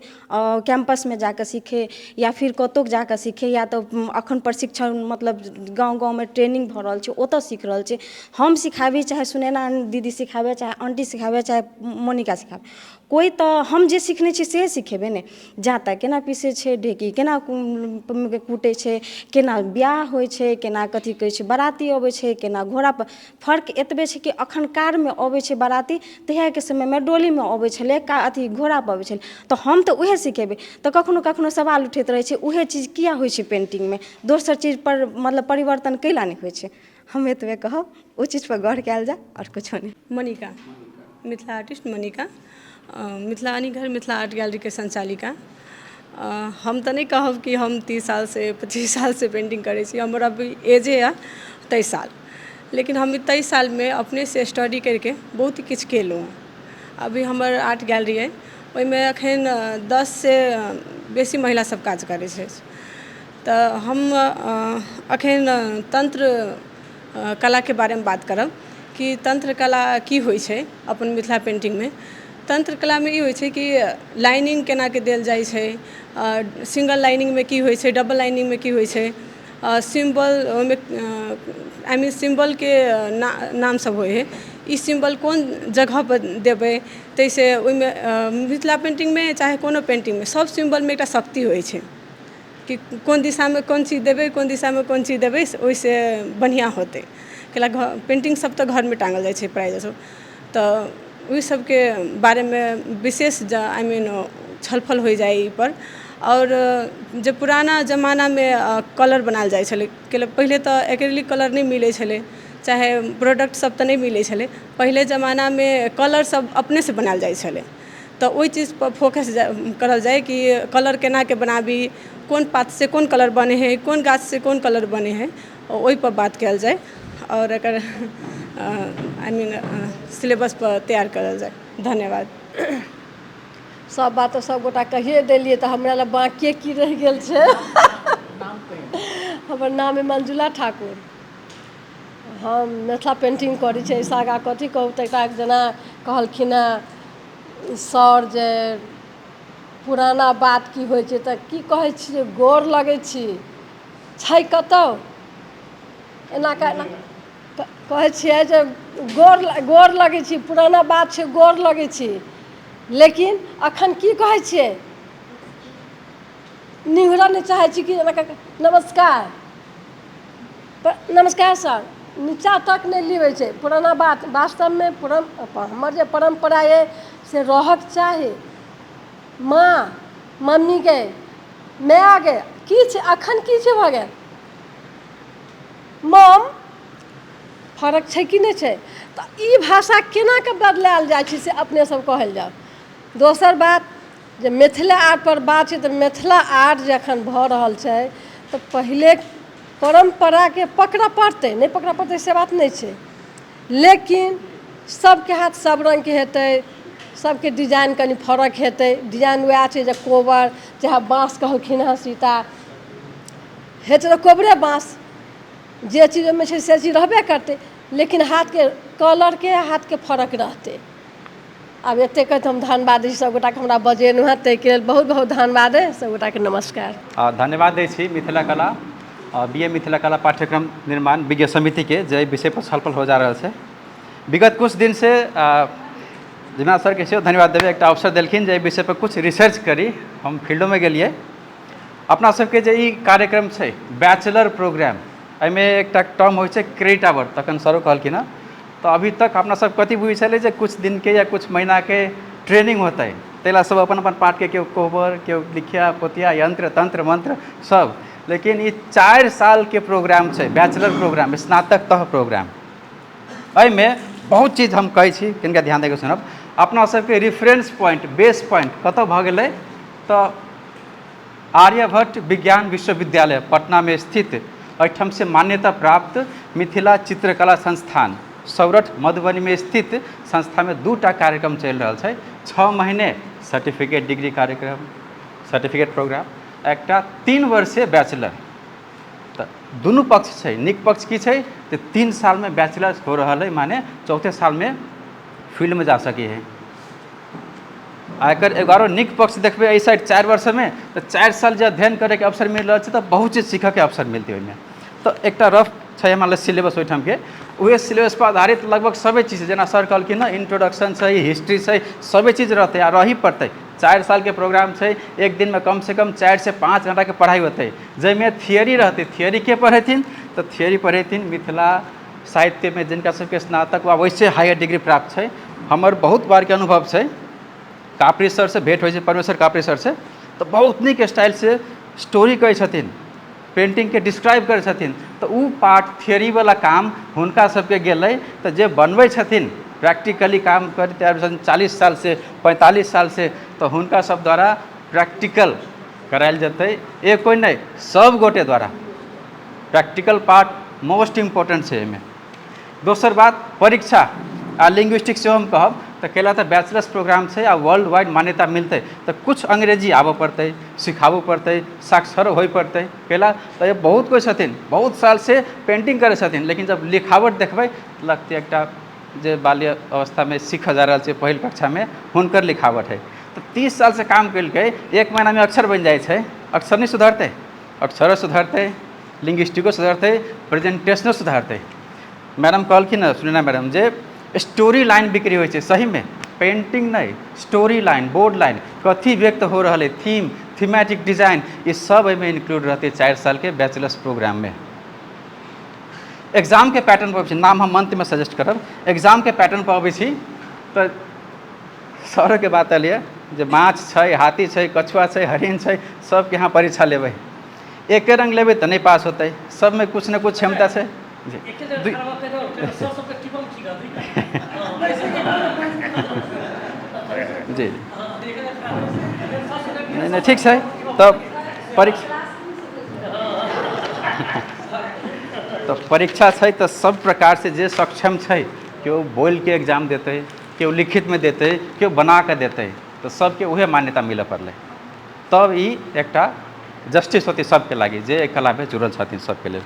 कैम्पसमे जाकऽ सीखै या फिर कतहु जाकऽ सीखै, या तऽ एखन प्रशिक्षण मतलब गाँव गाँवमे ट्रेनिंग भऽ रहल छै, ओतय सीख रहल छै। हम सिखाबी, चाहे सुनैना दीदी सिखाबै, चाहे आन्टी सिखाबै, चाहे मोनिका सिखाबै, कोइ तऽ हम जे सिखने छी सएह सिखेबै ने। जाँता केना पीसै छै, ढेकी केना कूटै छै, केना बियाह होइ छै, केना कथी कहै छै बराती अबै छै, केना घोड़ापर। फर्क एतबे छै कि एखन कारमे अबै छै बराती, तहियाके समयमे डोलीमे अबै छलै, का अथी घोड़ापर अबै छलै। तऽ हम तऽ उएह सिखेबै। तऽ कखनो कखनो सवाल उठैत रहै छै, उएह चीज किया होइ छै पेन्टिंगमे, दोसर चीजपर मतलब परिवर्तन कैला नहि होइ छै। हम एतबे कहब, ओहि चीजपर गौर कयल जाय, आओर किछो नहि। मणिका, मिथिला आर्टिस्ट मणिका, मिथिला अनिघर मिथिला आर्ट गैलरीके संचालिका। हम तऽ नहि कहब कि हम 30 सालसँ 25 सालसँ पेन्टिंग करै छी। हमर अभी एजे यऽ 23 साल, लेकिन हम 23 सालमे अपनेसँ स्टडी करिके बहुत किछु केलहुँ हँ। अभी हमर आर्ट गैलरी अइ, ओहिमे एखन 10सँ बेसी महिला सब काज करै छै। तऽ हम एखन तन्त्र कलाके बारेमे बात करब कि तन्त्र कला की होइ छै अपन मिथिला पेन्टिंगमे। तन्त्र कलामे ई होइ छै कि लाइनिंग केनाके देल जाइ छै, सिंगल लाइनिंगमे की होइ छै, डबल लाइनिंगमे की होइ छै, सिम्बल ओहिमे, I mean सिम्बलके नाम सब होइ हइ, ई सिम्बल कोन जगहपर देबै, ताहिसँ ओहिमे मिथिला पेन्टिंगमे चाहे कोनो पेन्टिंगमे सब सिम्बलमे एकटा शक्ति होइ छै कि कोन दिशामे कोन चीज देबै, कोन दिशामे कोन चीज देबै, ओहिसँ बढ़िआँ होतै। कैला पेन्टिंग सब तऽ घरमे टाँगल जाइ छै प्रायः, तऽ ओहि सबके बारेमे विशेष I mean छलफल होइ जाइ एहिपर। आओर जे पुराना जमानामे कलर बनायल जाइ छलै, कैला पहिले तऽ एक्रेलिक कलर नहि मिलै छलै, चाहे प्रोडक्ट सब तऽ नहि मिलै छलै। पहिले जमानामे कलर सब अपनेसँ बनायल जाइ छलै, तऽ ओहि चीजपर फोकस करल जाइ कि कलर केनाके बनाबी, कोन पातसँ कोन कलर बनै हइ, कोन गाछसँ कोन कलर बनै हइ, ओहिपर बात कयल जाय आओर एकर I mean सिलेबसपर तैयार करल जाय। धन्यवाद। सब बात तऽ सबगोटा कहिए देलियै, तऽ हमरा लए बाँकिए की रहि गेल छै? हमर नाम अइ मंजुला ठाकुर, हम मिथिला पेन्टिंग करै छी। एहिसँ आगाँ कथी कहू? तऽ एकटा जेना कहलखिन हेँ सर जे पुराना बात की होइ छै, तऽ की कहै छियै, गोर लगै छी, छै कतहु एना कऽ एना कहै छियै जे गोर गोर लगै छी, पुराना बात छै, गोर लगै छी। लेकिन एखन की कहै छियै? निहुरऽ नहि चाहै छी कि एना कऽ कऽ नमस्कार, नमस्कार सर, नीचाँ तक नहि लिबै छै। पुराना बात वास्तवमे हमर जे परम्परा अइ से रहक चाही। माँ, मम्मीके, मायके की छै? एखन की छै भऽ गेल? मम। फरक छै कि नहि छै? तऽ ई भाषा केनाके बदलायल जाइ छै से अपने सब कहल जाउ। दोसर बात जे मिथिला आर्टपर बात छै, तऽ मिथिला आर्ट जखन भऽ रहल छै तऽ पहिले परम्पराके पकड़ऽ पड़तै, नहि पकड़ऽ पड़तै से बात नहि छै, लेकिन सबके हाथ सब रङ्गके हेतै, सबके डिजाइन कनि फरक हेतै। डिजाइन वएह छै जे कोबर चाहे बाँस कहलखिन हँ सीता, हेतै तऽ कोबरे बाँस, जे चीज ओहिमे छै से चीज रहबे करतै, लेकिन हाथके कलरके हाथके फरक रहतै। आब एतेक कहैत हम धन्यवाद दै छी सभगोटाके, हमरा बजेलहुँ हेँ ताहिके लेल बहुत बहुत धन्यवाद अइ सभगोटाके, नमस्कार। धन्यवाद दै छी मिथिला कला बी ए मिथिला कला पाठ्यक्रम निर्माण विज्ञ समितिके जे एहि विषय पर छलफल हो जा रहल छै विगत कुछ दिनसँ। जेना सरके सेहो धन्यवाद देबै, एकटा अवसर देलखिन जे एहि विषय पर कुछ रिसर्च करी। हम फील्डोमे गेलियै। अपना सबके जे ई कार्यक्रम छै बैचलर प्रोग्राम, एहिमे एकटा टर्म होइ छै क्रेडिट आवर। तखन सरो कहलखिन हँ, तऽ अभी तक अपना सब कथी बुझै छलै जे कुछ दिनके या कुछ महीनाके ट्रेनिंग होतै, ताहि लए सब अपन अपन पाठके केओ कोबर, केओ लिखिया पोतिया, यंत्र तंत्र मंत्र सब। लेकिन ई 4 सालके प्रोग्राम छै, बैचलर प्रोग्राम, स्नातक तह प्रोग्राम। एहिमे बहुत चीज हम कहै छी, कनिका ध्यान दऽ कऽ सुनब। अपना सबके रिफरेंस पॉइंट, बेस पॉइंट कतऽ भऽ गेलै? तऽ आर्यभट्ट विज्ञान विश्वविद्यालय पटनामे स्थित एहिठामसँ मान्यता प्राप्त मिथिला चित्रकला संस्थान सौरठ मधुबनीमे स्थित संस्थामे 2टा कार्यक्रम चलि रहल छै। 6 महीने सर्टिफिकेट डिग्री कार्यक्रम, सर्टिफिकेट प्रोग्राम, एकटा 3 वर्षीय बैचलर। तऽ दुनू पक्ष छै। नीक पक्ष की छै तऽ 3 सालमे बैचलर हो रहल है, माने चौथे सालमे फील्डमे जा सकी है। आ एकर एगो आरो नीक पक्ष देखबै एहि साइड 4 वर्षमे, तऽ 4 साल जे अध्ययन करैके अवसर मिल रहल छै तऽ बहुत चीज सीखऽके अवसर मिलतै ओहिमे। तऽ एकटा रफ छै हमरा लग सिलेबस ओहिठामके, उहे सिलेबस पर आधारित लगभग सभे चीज, जेना सर कहलखिन ने इंट्रोडक्शन छै, हिस्ट्री छै, सभे चीज रहतै आ रही पड़तै। 4 सालके प्रोग्राम छै, एक दिनमे कमसँ कम 4 से 5 घंटाके पढ़ाइ होतै, जाहिमे थियरी रहतै। थियरी के पढ़ेथिन तऽ थियरी पढ़ेथिन मिथिला साहित्यमे जिनका सबके स्नातक वा वैसे हायर डिग्री प्राप्त छै। हमर बहुत बारके अनुभव छै, कापड़ी सरसँ भेँट होइ छै, परमेश्वर कापड़ी सरसँ, तऽ बहुत नीक स्टाइलसँ स्टोरी कहै छथिन, पेंटिंगके डिस्क्राइब करै छथिन। तऽ ओ पार्ट थियरीवला काम हुनका सबके गेलै। तऽ जे बनबै छथिन प्रैक्टिकली काम करते आबि छथिन 40 सालसँ 45 सालसँ, तऽ हुनका सब द्वारा प्रैक्टिकल करायल जेतै। एक कोइ नहि, सब गोटे द्वारा प्रैक्टिकल पार्ट मोस्ट इम्पोर्टेंट छै एहिमे। दोसर बात परीक्षा आ लिंग्विस्टिक्स सेहो हम कहब, तऽ कैला तऽ बैचलर्स प्रोग्राम छै आ वर्ल्ड वाइड मान्यता मिलतै तऽ कुछ अंग्रेजी आबऽ पड़तै, सिखाबऽ पड़तै, साक्षर होइ पड़तै। कैला तऽ बहुत कोइ छथिन बहुत सालसँ पेंटिंग करै छथिन, लेकिन जब लिखावट देखबै लगतै एकटा जे बाल्य अवस्थामे सीखऽ जा रहल छै पहिल कक्षामे हुनकर लिखावट है। तऽ 30 सालसँ काम केलकै, 1 महीनामे अक्षर बनि जाइ छै। अक्षर नहि सुधरतै, अक्षरो सुधरतै, लिंग्विस्टिको सुधरतै, प्रेजेंटेशनो सुधरतै। मैडम कहलखिन हँ, सुनैना मैडम, जे स्टोरी लाइन बिक्री होइ छै, सहीमे पेंटिंग नहि, स्टोरी लाइन, बोर्ड लाइन, कथी व्यक्त हो रहल है, थीम, थीमेटिक डिजाइन, ई सब एहिमे इंक्लूड रहतै 4 सालके बैचलर्स प्रोग्राममे। एग्जामके पैटर्न पर अबै छी, नाम हम अंतमे सजेस्ट करब। एग्जामके पैटर्न पर अबै छी तऽ सरोके बात एलियै जे माछ छै, हाथी छै, कछुआ छै, हरिण छै, सबके यहाँ परीक्षा लेबै, एके रंग लेबै तऽ नहि पास होतै, सबमे कुछ ने कुछ क्षमता छै। जी जी नहि नहि ठीक छै। तऽ परीक्षा छै तऽ सब प्रकारसँ जे सक्षम छै, केओ बोलिके एग्जाम देतै, केओ लिखितमे देतै, केओ बना कऽ देतै, तऽ सबके उहे मान्यता मिलऽ पड़लै। तब ई एकटा जस्टिस होतै सबके लागि जे एहि कलामे जुड़ल छथिन सबके लेल।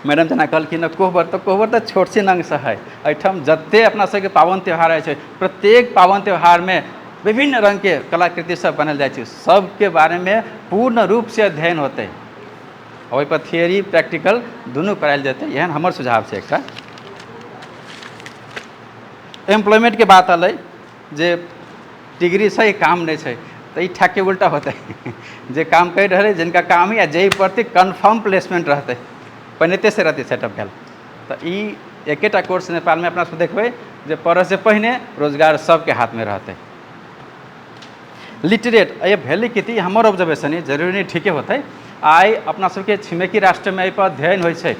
मैडम जेना कहलखिन कोहबर, तऽ कोहबर तऽ छोट छिन अंगसँ है। एहिठाम जते अपना सबके पाबनि त्यौहार होइ छै, प्रत्येक पाबनि त्यौहारमे विभिन्न रङ्गके कलाकृति सब बनल जाइ छै, सबके बारेमे पूर्ण रूपसँ अध्ययन होतै, ओहिपर थियरी प्रैक्टिकल दुनू करायल जेतै। एहन हमर सुझाव छै। एकटा एम्प्लॉयमेंटके बात एलै जे डिग्री छै काम नहि छै, तऽ ई ठेके उल्टा होतै। जे काम करि रहल है, जिनका काम है आ जाहि प्रति कन्फर्म प्लेसमेंट रहतै, पहिनते से रहतै सेटअप भेल। तऽ ई एकेटा कोर्स नेपालमे अपना सब देखबै जे पढ़ऽसँ पहिने रोजगार सबके हाथमे रहतै। लिटरेट ए भेलै कि हमर ऑब्जर्वेशन है, जरूरी नहि ठीके होतै। आइ अपना सबके छिमेकी राष्ट्रमे एहिपर अध्ययन होइ छै,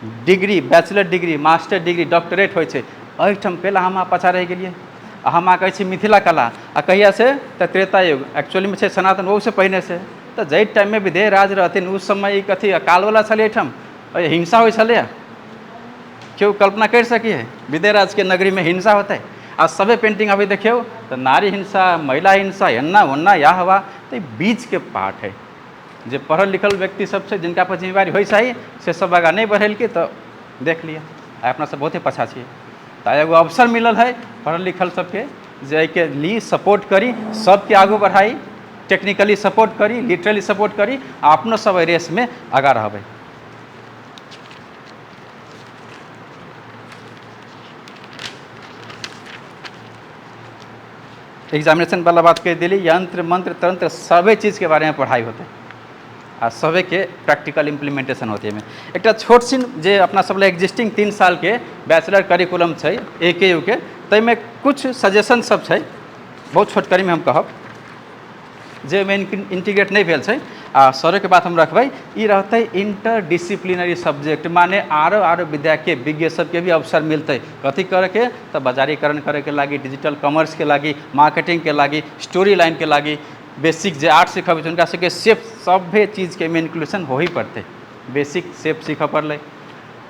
degree, bachelor degree, master degree, doctorate होइ छै। एहिठाम कैला हम अहाँ पाछाँ रहि गेलियै? आ हम अहाँ कहै छी मिथिला कला, आ कहिया से तऽ त्रेता युग, एक्चुअलीमे छै सनातन ओहूसँ पहिने से। तऽ जाहि टाइममे विदेह राज रहथिन उस समय ई कथी अकालवला छलै, एहिठाम हिंसा होइ छलैए, केओ कल्पना करि सकी है विदेह राजके नगरीमे हिंसा होतै? आ सभे पेंटिंग अभी देखियौ तऽ नारी हिंसा, महिला हिंसा, एन्ना ओन्ना या हवा, तऽ ई बीचके पार्ट है। जे पढ़ल लिखल व्यक्ति सब छै, जिनका पर जिम्मेवारी होइ चाही, से सब आगाँ नहि बढ़ेलकै, तऽ देख लिअ आइ अपना सब बहुते पाछाँ छियै। तऽ एगो अवसर मिलल है पढ़ल लिखल सबके जे एहिके ली सपोर्ट करी, सबके आगू बढ़ाई, टेक्निकली सपोर्ट करी, लिटरली सपोर्ट करी, आ अपनो सब एहि रेसमे आगाँ रहबै। एग्जामिनेशन वाला बात कहि देली, यंत्र मंत्र तंत्र सभे चीजके बारेमे पढ़ाइ होतै आ सभेके प्रैक्टिकल इम्प्लीमेंटेशन होतै। एहिमे एकटा छोट छिन जे अपना सब लए एग्जिस्टिंग 3 सालके बैचलर करिकुलम छै AKU के, ताहिमे कुछ सजेशन सब छै, बहुत छोटकरीमे हम कहब जे ओहिमे इंटीग्रेट नहि भेल छै। आ सरोके बात हम रखबै, ई रहतै इंटर डिसिप्लिनरी सब्जेक्ट, माने आरो आरो विद्याके विज्ञ सबके भी अवसर मिलतै कथी करैके, तऽ बाजारीकरण करैके लागि, डिजिटल कॉमर्सके लागि, मार्केटिंगके लागि, स्टोरी लाइनके लागि, बेसिक जे आर्ट सिखबै छै हुनका सबके शेप सभे चीजके एहिमे इन्क्लूजन होही पड़तै। बेसिक शेप सीखऽ पड़लै,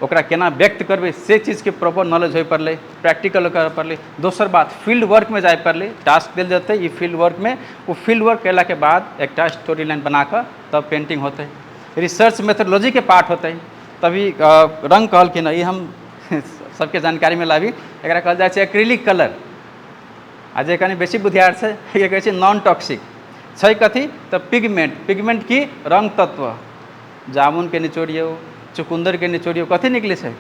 ओकरा केना व्यक्त करबै से चीजके प्रॉपर नॉलेज होइ पड़लै, प्रैक्टिकल करऽ पड़लै। दोसर बात, फील्ड वर्कमे जाय पड़लै, टास्क देल जेतै ई फील्ड वर्कमे, ओ फील्ड वर्क कयलाके बाद एकटा स्टोरी लाइन बना कऽ तब पेन्टिंग होतै। रिसर्च मेथोडोलॉजीके पार्ट होतै। तभी रङ्ग कहलखिन, ई हम सबके जानकारीमे लाबी, एकरा कहल जाइ छै एक्रिलिक कलर, आ जे कनि बेसी बुधियार छै ई कहै छै नॉन टॉक्सिक छै। कथी तऽ पिगमेंट, पिगमेंट की रङ्ग तत्व, जामुनके निचोड़ियौ, चुकुन्दरके निचोड़ियौ, कथी निकलै छै?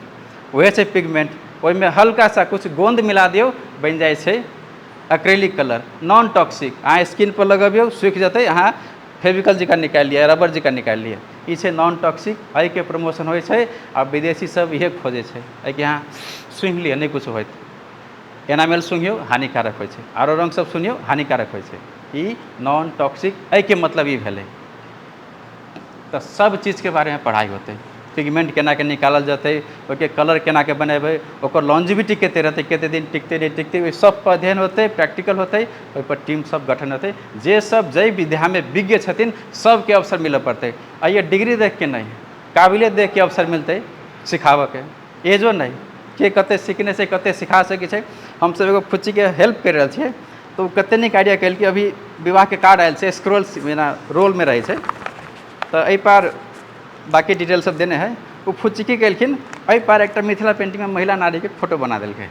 वएह छै पिगमेंट। ओहिमे हल्का सा किछु गोंद मिला दियौ, बनि जाइ छै एक्रेलिक कलर, नॉन टॉक्सिक। अहाँ स्किन पर लगबियौ, सूखि जेतै, अहाँ फेविकल जकाँ निकालि लिअ, रबर जकाँ निकालि लिअ। ई छै नॉन टॉक्सिक। एहिके प्रमोशन होइ छै आ विदेशी सब इहे खोजै छै। एहिके अहाँ सूँघि लिअ, नहि किछु होयत। एनामेल सूँघियौ, हानिकारक होइ छै। आरो रङ्ग सब सूँघियौ, हानिकारक होइ छै। ई नॉन टॉक्सिक, एहिके मतलब ई भेलै। तऽ सब चीजके बारेमे पढ़ाइ होतै। पिगमेंट केनाके निकालल जेतै, ओहिके कलर केनाके बनेबै, ओकर लॉन्जिविटी कते रहतै, कते दिन टिकतै नहि टिकतै, ओहि सब पर अध्ययन होतै, प्रैक्टिकल होतै, ओहिपर टीम सब गठन होतै। जे सब जाहि विधामे विज्ञ छथिन सबके अवसर मिलऽ पड़तै। आ ये डिग्री देखके नहि, काबिलियत देखके अवसर मिलतै सिखाबऽके। एजो नहि, के कते सिखने छै, कते सिखा सकै छै। हमसब एगो फुच्चीके हेल्प करि रहल छियै तऽ ओ कते नीक आइडिया केलकै। अभी विवाहके कार्ड आयल छै, स्क्रोल जेना रोलमे रहै छै, तऽ एहि पार बाँकी डिटेल सब देने है। ओ फुच्ची की केलखिन, एहि पार एकटा मिथिला पेंटिंगमे महिला नारीके फोटो बना देलकै।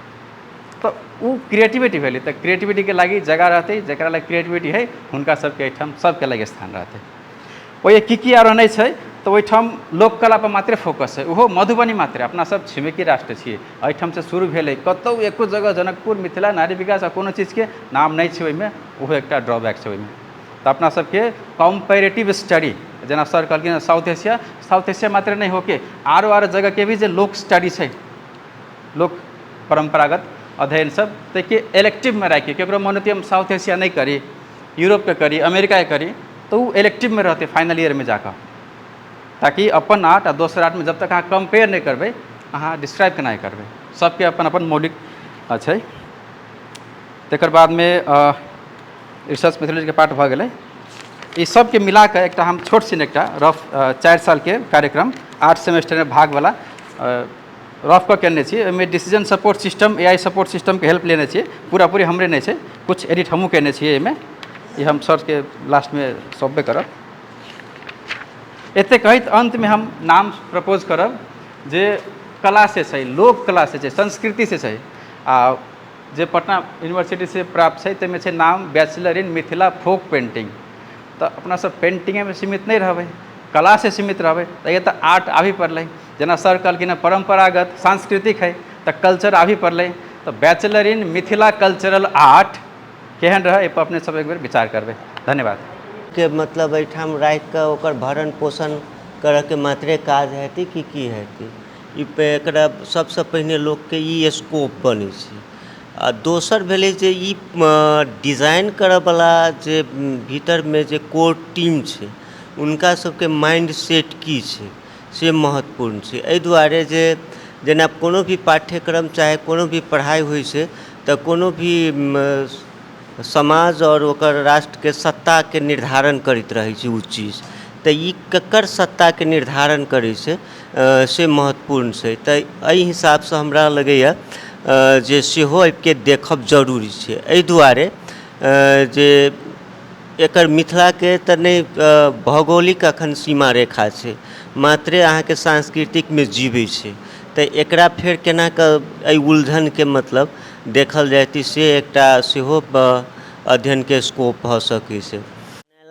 तऽ ओ क्रिएटिविटी भेलै। तऽ क्रिएटिविटीके लागि जगह रहतै, जकरा लागि क्रिएटिविटी है हुनका सबके एहिठाम सबके लागि स्थान रहतै। ओहि की की आरो नहि छै तऽ ओहिठाम लोककला पर मात्रे फोकस छै, ओहो मधुबनी मात्रे। अपना सब छिमेकी राष्ट्र छियै, एहिठामसँ शुरू भेलै। कतहु एको जगह जनकपुर मिथिला नारी विकास आ कोनो चीजके नाम नहि छै ओहिमे, ओहो एकटा ड्रॉबैक छै ओहिमे। तऽ अपना सबके कॉम्पेरेटिव स्टडी, जेना सर कहलखिन साउथ एशिया, साउथ एशिया मात्र नहि होके आरो आरो जगहके भी जे लोक स्टडी छै, लोक परम्परागत अध्ययन सब, ताहिके इलेक्टिवमे राखि केकरो मन होतै हम साउथ एशिया नहि करी, यूरोपके करी, अमेरिकाके करी, तऽ ओ इलेक्टिवमे रहतै फाइनल ईयरमे जाकऽ, ताकि अपन आर्ट आ दोसर आर्टमे जब तक अहाँ कम्पेयर नहि करबै, अहाँ डिस्क्राइब केना करबै। सबके अपन अपन मौलिक छै। तकर बादमे रिसर्च मेथोडोलॉजीके पार्ट भऽ गेलै। ई सबके मिलाकऽ एकटा हम छोट छिन एकटा रफ 4 सालके कार्यक्रम 8 सेमेस्टरमे भागवला रफ कऽ केने छी। ओहिमे decision support system, AI support सिस्टमके हेल्प लेने छियै, पूरा पूरी हमरे नहि छै, किछु एडिट हमहूँ केने छियै एहिमे। ई हम सरके लास्टमे सौंपबे करब। एतेक कहैत अन्तमे हम नाम प्रपोज करब जे कला से छै, लोक कला से छै, संस्कृति से छै, आ जे पटना यूनिवर्सिटी से प्राप्त छै, ताहिमे छै नाम bachelor in Mithila folk painting. तऽ अपना सब पेंटिंगेमे सीमित नहि रहबै, कला से सीमित रहबै, तऽ तऽ आर्ट आबि पड़लै। जेना सर कहलखिन हँ परम्परागत सांस्कृतिक है, तऽ कल्चर आबि पड़लै। तऽ bachelor in Mithila cultural art केहन रहै, एहिपर अपने सब एक बेर विचार करबै। धन्यवाद। के मतलब एहिठाम राखिकऽ ओकर भरण पोषण करऽके मात्रे काज हेतै कि की हेतै? ई एकरा सबसँ पहिने लोकके ई स्कोप बनै छै। आ दोसर भेलै जे ई डिजाइन करऽवला जे भीतरमे जे कोर टीम छै, हुनका सबके माइंड सेट की छै से महत्वपूर्ण छै। एहि दुआरे जे जेना कोनो भी पाठ्यक्रम चाहे कोनो भी पढ़ाइ होइ छै तऽ कोनो भी समाज आओर ओकर राष्ट्रके सत्ताके निर्धारण करैत रहै छै ओ चीज। तऽ ई ककर सत्ताके निर्धारण करै छै से महत्वपूर्ण छै। तऽ एहि हिसाबसँ हमरा लगैए जे सेहो आबिके देखब जरूरी छै। एहि दुआरे जे एकर मिथिलाके तऽ नहि भौगोलिक एखन सीमा रेखा छै, मात्रे अहाँके सांस्कृतिकमे जीबै छै। तऽ एकरा फेर केनाकऽ एहि उलझनके मतलब देखल जेतै से एकटा सेहो अध्ययनके स्कोप भऽ सकै छै।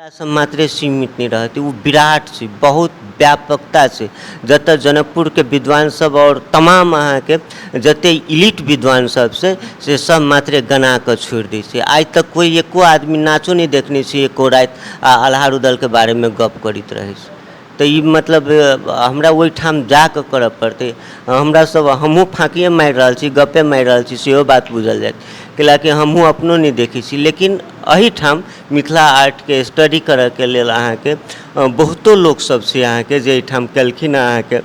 सँ मात्रे सीमित नहि रहतै, ओ विराट छै, बहुत व्यापकता छै। जतऽ जनकपुरके विद्वान सब आओर तमाम अहाँके जते इलीट विद्वान सब छै से सब मात्रे गनाकऽ छोड़ि दै छै। आइ तक कोइ एको आदमी नाचो नहि देखने छै एको राति, आ आल्हा रुदलके बारेमे गप करैत रहै छै। तऽ ई मतलब हमरा ओहिठाम जाकऽ करऽ पड़तै। हमरा सब हमहूँ फाँकिए मारि रहल छी, गप्पे मारि रहल छी, सेहो बात बुझल जायत, कैलाकि हमहूँ अपनो नहि देखै छी। लेकिन एहिठाम मिथिला आर्टके स्टडी करऽके लेल अहाँके बहुतो लोकसब छै अहाँके जे एहिठाम केलखिन हँ। अहाँके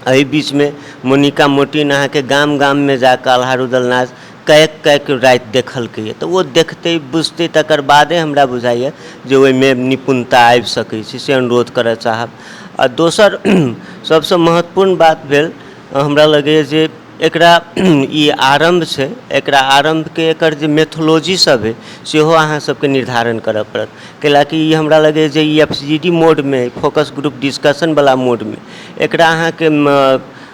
एहि बीचमे मोनिका मोटिन अहाँके गाम गाममे जाकऽ आल्हा रुदल नाच कएक कएक राति देखलकैए, तऽ ओ देखतै बुझतै तकर बादे हमरा बुझाइए जे ओहिमे निपुणता आबि सकै छै, से अनुरोध करऽ चाहब। आ दोसर सभसँ महत्वपूर्ण बात भेल, हमरा लगैए जे एकरा ई आरम्भ छै, एकरा आरम्भके एकर जे मेथोलॉजी सब अइ सेहो अहाँ सबके निर्धारण करऽ पड़त, कैलाकि ई हमरा लगैए जे ई एफ जी डी मोडमे, फोकस ग्रुप डिस्कशनवला मोडमे एकरा अहाँके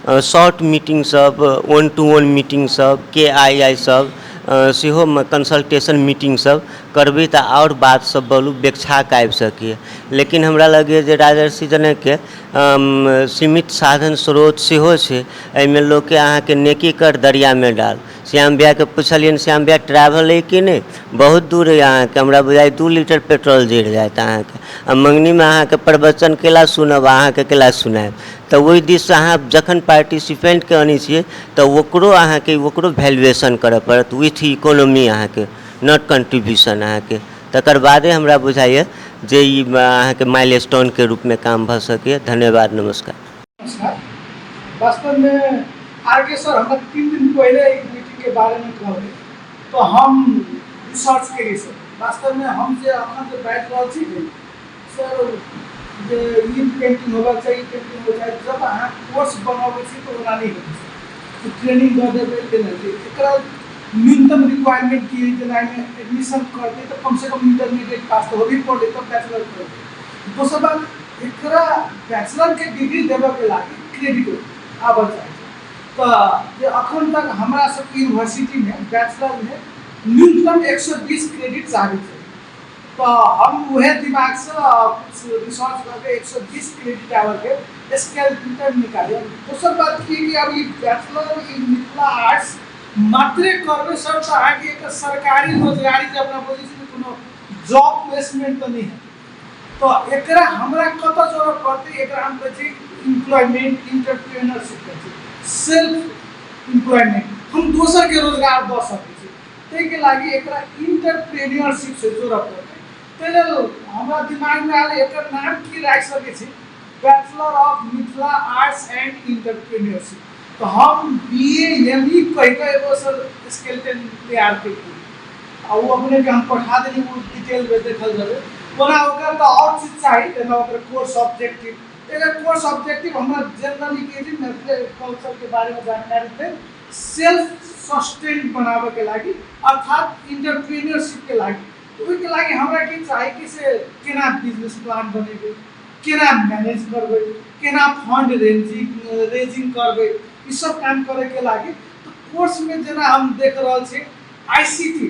शॉर्ट मीटिंग सब, वन टू वन मीटिंग सब, के आइ आइ सब सेहो कंसल्टेशन मीटिंग सब करबै तऽ आओर बात सब बलू बेक्षाक आबि सकैए। लेकिन हमरा लगैए जे राजर्षि जनकके सीमित साधन स्रोत सेहो छै, एहिमे लोकके अहाँके नेकी कर दरियामे डाल। श्याम भैयाके पुछलियनि, श्याम भैया ट्रैवल अइ कि नहि? बहुत दूर अइ अहाँके, हमरा बुझाइए 2 लीटर पेट्रोल जरि जायत अहाँके, आ मङ्गनीमे अहाँके प्रवचन केला सुनब, अहाँके केला सुनायब। तऽ ओहि दिससँ अहाँ जखन पार्टिसिपेन्टके अनै छियै तऽ ओकरो अहाँके ओकरो वैल्युएशन करऽ पड़त विथ इकोनॉमी अहाँके, not contribution अहाँके। तकर बादे हमरा बुझाइए जे ई अहाँके माइल स्टोनके रूपमे काम भऽ सकैए। धन्यवाद, नमस्कार। नमस्कार। वास्तवमे आर के सर हमरा 3 दिन पहिले एक मीटिंगके बारेमे कहले तऽ हम रिसर्च केलियै सर। वास्तवमे हम जे अखन जे बाजि रहल छी ने सर, जे ई पेंटिंग होबाक चाही, ई पेंटिंग होबाक चाही, जब अहाँ कोर्स बनबै छी तऽ ओना नहि होइ छै। ट्रेनिंग दऽ देबै तेना छै। एकरा न्यूनतम रिक्वायरमेंट की है, जेना एहिमे एडमिशन करतै तऽ कमसँ कम इंटरमीडिएट पास तऽ होबे पड़तै तब बैचलर करतै। दोसर बात, एकरा बैचलरके डिग्री देबऽके लागि क्रेडिट आबऽ चाही। तऽ जे अखन तक हमरा सबके यूनिवर्सिटीमे बैचलरमे न्यूनतम 120 क्रेडिट चाहै छै, तऽ हम उएह दिमागसँ किछु रिसर्च कऽ के 120 क्रेडिट आवरके स्केल निकालियै। दोसर बात की कि आब ई बैचलर इन मिथिला आर्ट्स मात्रे करबै सर तऽ अहाँके एक सरकारी रोजगारी जे अपना बोलै छी कोनो जॉब प्लेसमेंट तऽ नहि हेतै। तऽ एकरा हमरा कतऽ जोड़ऽ पड़तै? एकरा हम कहै छी इम्प्लॉयमेंट, इंटरप्रेन्योरशिप कहै छी, सेल्फ इम्प्लॉयमेंट, हम दोसरके रोजगार दऽ सकै छी, ताहिके लागि एकरा इंटरप्रेन्योरशिप से जोड़ऽ पड़तै। ताहि लेल हमरा दिमागमे आयल एकर नाम की राखि सकै छी, bachelor of Mithila arts and entrepreneurship. तऽ हम बी ए एम ई कहि कऽ एगो सर स्केल्टन तैयार केलियै आ ओ अपनेके हम पठा देली, ओ डिटेलमे देखल जेबै। ओना ओकर तऽ आओर चीज चाही, जेना ओकर कोर्स ऑब्जेक्टिव, एकर कोर्स ऑब्जेक्टिव हमरा जनरली की छै, मैथिली कल्चरके बारेमे जानकारी देत, सेल्फ सस्टेन बनाबऽके लागि, अर्थात इंटरप्रेन्योरशिपके लागि। तऽ ओहिके लागि हमरा की चाही कि से केना बिजनेस प्लान बनेबै, केना मैनेज करबै, केना फंड रेजिंग करबै, ई सब काम करैके लागि। तऽ कोर्समे जेना हम देख रहल छी ICT,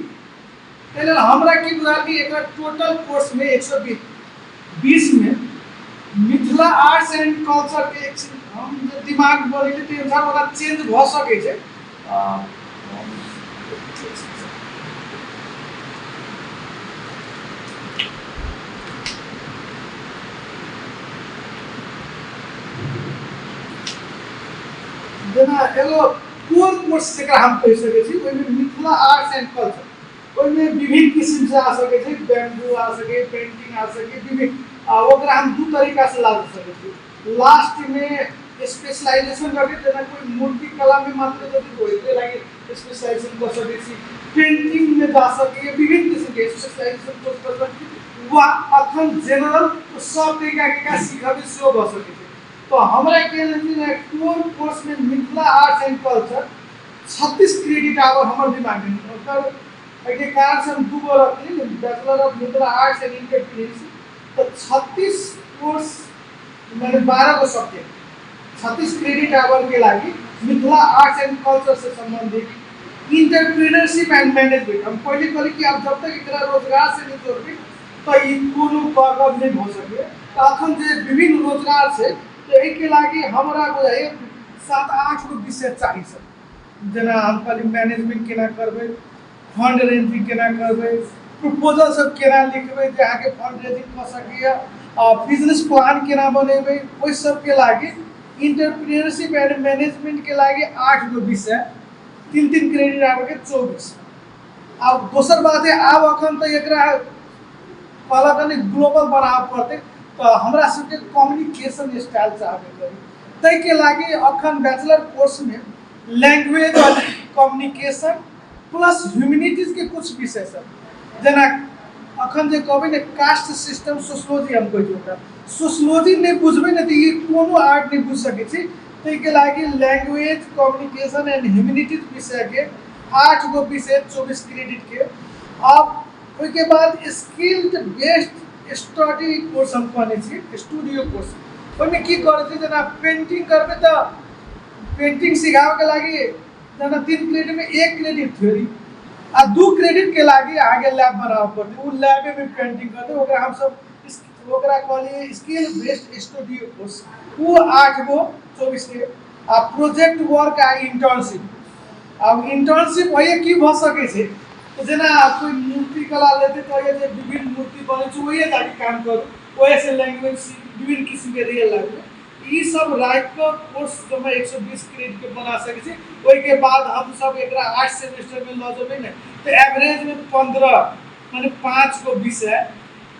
ताहि लेल हमरा की बुझायल कि acre total कोर्समे 120मे Mithila arts and कल्चरके एक हम जे दिमाग बनेलियै ताहि अनुसार ओकरा चेंज भऽ सकै छै। जेना एगो कोर कोर्स जकरा हम कहि सकै छी, ओहिमे मिथिला आर्ट्स एंड कल्चर, ओहिमे विभिन्न किसिमसँ आ सकै छै, बैम्बू आ सकै, पेंटिंग आ सकै, विभिन्न। आ ओकरा हम दू तरीकासँ ला सकै छी। लास्टमे स्पेशलाइजेशन करके, जेना कोइ मूर्ति कलामे मात्र यदि ओहिके लागि स्पेशलाइजेशन कऽ सकै छी, पेंटिंगमे जा सकैए, विभिन्न किसिमके स्पेशलाइजेशन कोर्स कऽ सकै छी, वा अखन जेनरल सब तरीकाके एकरा सीखबै सेहो भऽ सकै छै। तऽ हमरा की छै, कोर कोर्समे Mithila arts and culture 36 credit hour हमर दिमागमे, ओकर एहिके कारणसँ हम दूगो रखली, bachelor of Mithila arts and entrepreneurship. तऽ 36 कोर्स माने 12 गो सब्जेक्ट 36 क्रेडिट आवरके लागि मिथिला आर्ट्स एंड कल्चर से संबंधित इंटरप्रेन्योरशिप एंड मैनेजमेंट। हम पहिले कहली कि आब जब तक एकरा रोजगार से नहि जोड़बै तऽ ई कोनो करब नहि भऽ सकैए। तऽ अखन जे विभिन्न रोजगार छै तऽ एहिके लागि हमरा बुझाइए 7-8 गो विषय चाही सर। जेना हम कहली मैनेजमेंट केना करबै, फंड रेजिंग केना करबै, प्रपोजल सब केना लिखबै जे अहाँके फंड रेजिंग कऽ सकैए, आ बिजनेस प्लान केना बनेबै, ओहि सबके लागि इंटरप्रेन्योरशिप एंड मैनेजमेंटके लागि 8 गो विषय, 3-3 क्रेडिट आबैके 24। आब दोसर बात है, आब अखन तऽ एकरा कहलक कनि ग्लोबल बनाबऽ पड़तै, तऽ हमरा सबके कम्युनिकेशन स्टाइल चाहबे करी, ताहिके लागि अखन बैचलर कोर्समे लैंग्वेज कम्युनिकेशन प्लस ह्यूमैनिटीजके किछु विषय सब, जेना अखन जे कहबै ने कास्ट सिस्टम सोशलॉजी हम कहै छी ओकरा, सोशलॉजी नहि बुझबै ने तऽ ई कोनो आर्ट नहि बुझि सकै छी। ताहिके लागि लैंग्वेज कम्युनिकेशन एंड ह्यूमैनिटीज विषयके 8 गो विषय 24 क्रेडिटके। आब ओहिके बाद स्किल्ड बेस्ड स्टडी कोर्स हम कहने छी, स्टूडियो कोर्स। ओहिमे की करै छी, जेना पेंटिंग करबै तऽ पेंटिंग सिखाबैके लागि जेना 3 क्रेडिटमे 1 क्रेडिट थ्योरी आ 2 क्रेडिटके लागि अहाँके लैब बनाबऽ पड़तै, ओ लैबेमे पेंटिंग करतै, ओकरा हमसब ओकरा कहलियै स्किल बेस्ड स्टूडियो कोर्स, ओ 8 गो 24 के। आ प्रोजेक्ट वर्क आ इंटर्नशिप, आब इंटर्नशिप होइए की भऽ सकै छै, तऽ जेना कोइ मूर्ति कला लेतै तऽ होइए जे विभिन्न मूर्ति बनै छै ओहिए जाके काम करू, ओहिसँ लैंग्वेज सीख विभिन्न किसिमके रियल लाइफमे ई सब राखिकऽ कोर्स जमा 120 क्रेडिटके बना सकै छी। ओहिके बाद हमसब एकरा 8 सेमेस्टरमे लऽ जेबै ने तऽ एवरेजमे 15 माने 5 गो विषय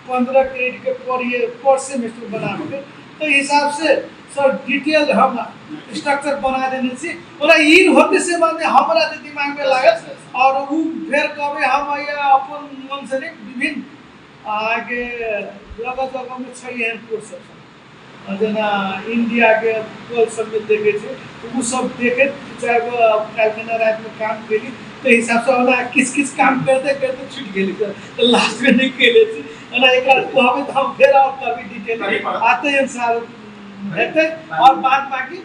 15 क्रेडिटके पर ईयर पर सेमेस्टर बनाबैके, तऽ हिसाबसँ सर डिटेल हम स्ट्रक्चर बना देने छी। ओना ई होतै से बात नहि, हमरा जे दिमागमे लागल आओर ओ फेर कहबै हम अपन मनसँ नहि, विभिन्न अहाँके जगह जगहमे छै एहन कोर्स सब, जेना इंडियाके कॉल सबमे देखै छै तऽ ओ सब देखैत 4 गो काल्हिखना रातिमे काम केली, ताहि हिसाबसँ ओना किछु किछु काम करिते करिते छुटि गेली सर, तऽ लास्टमे नहि केले छी। ओना एकरा कहबै तऽ हम फेर आओर करबै डिटेल, आ ताहि अनुसार हेतै आओर बाद बाकी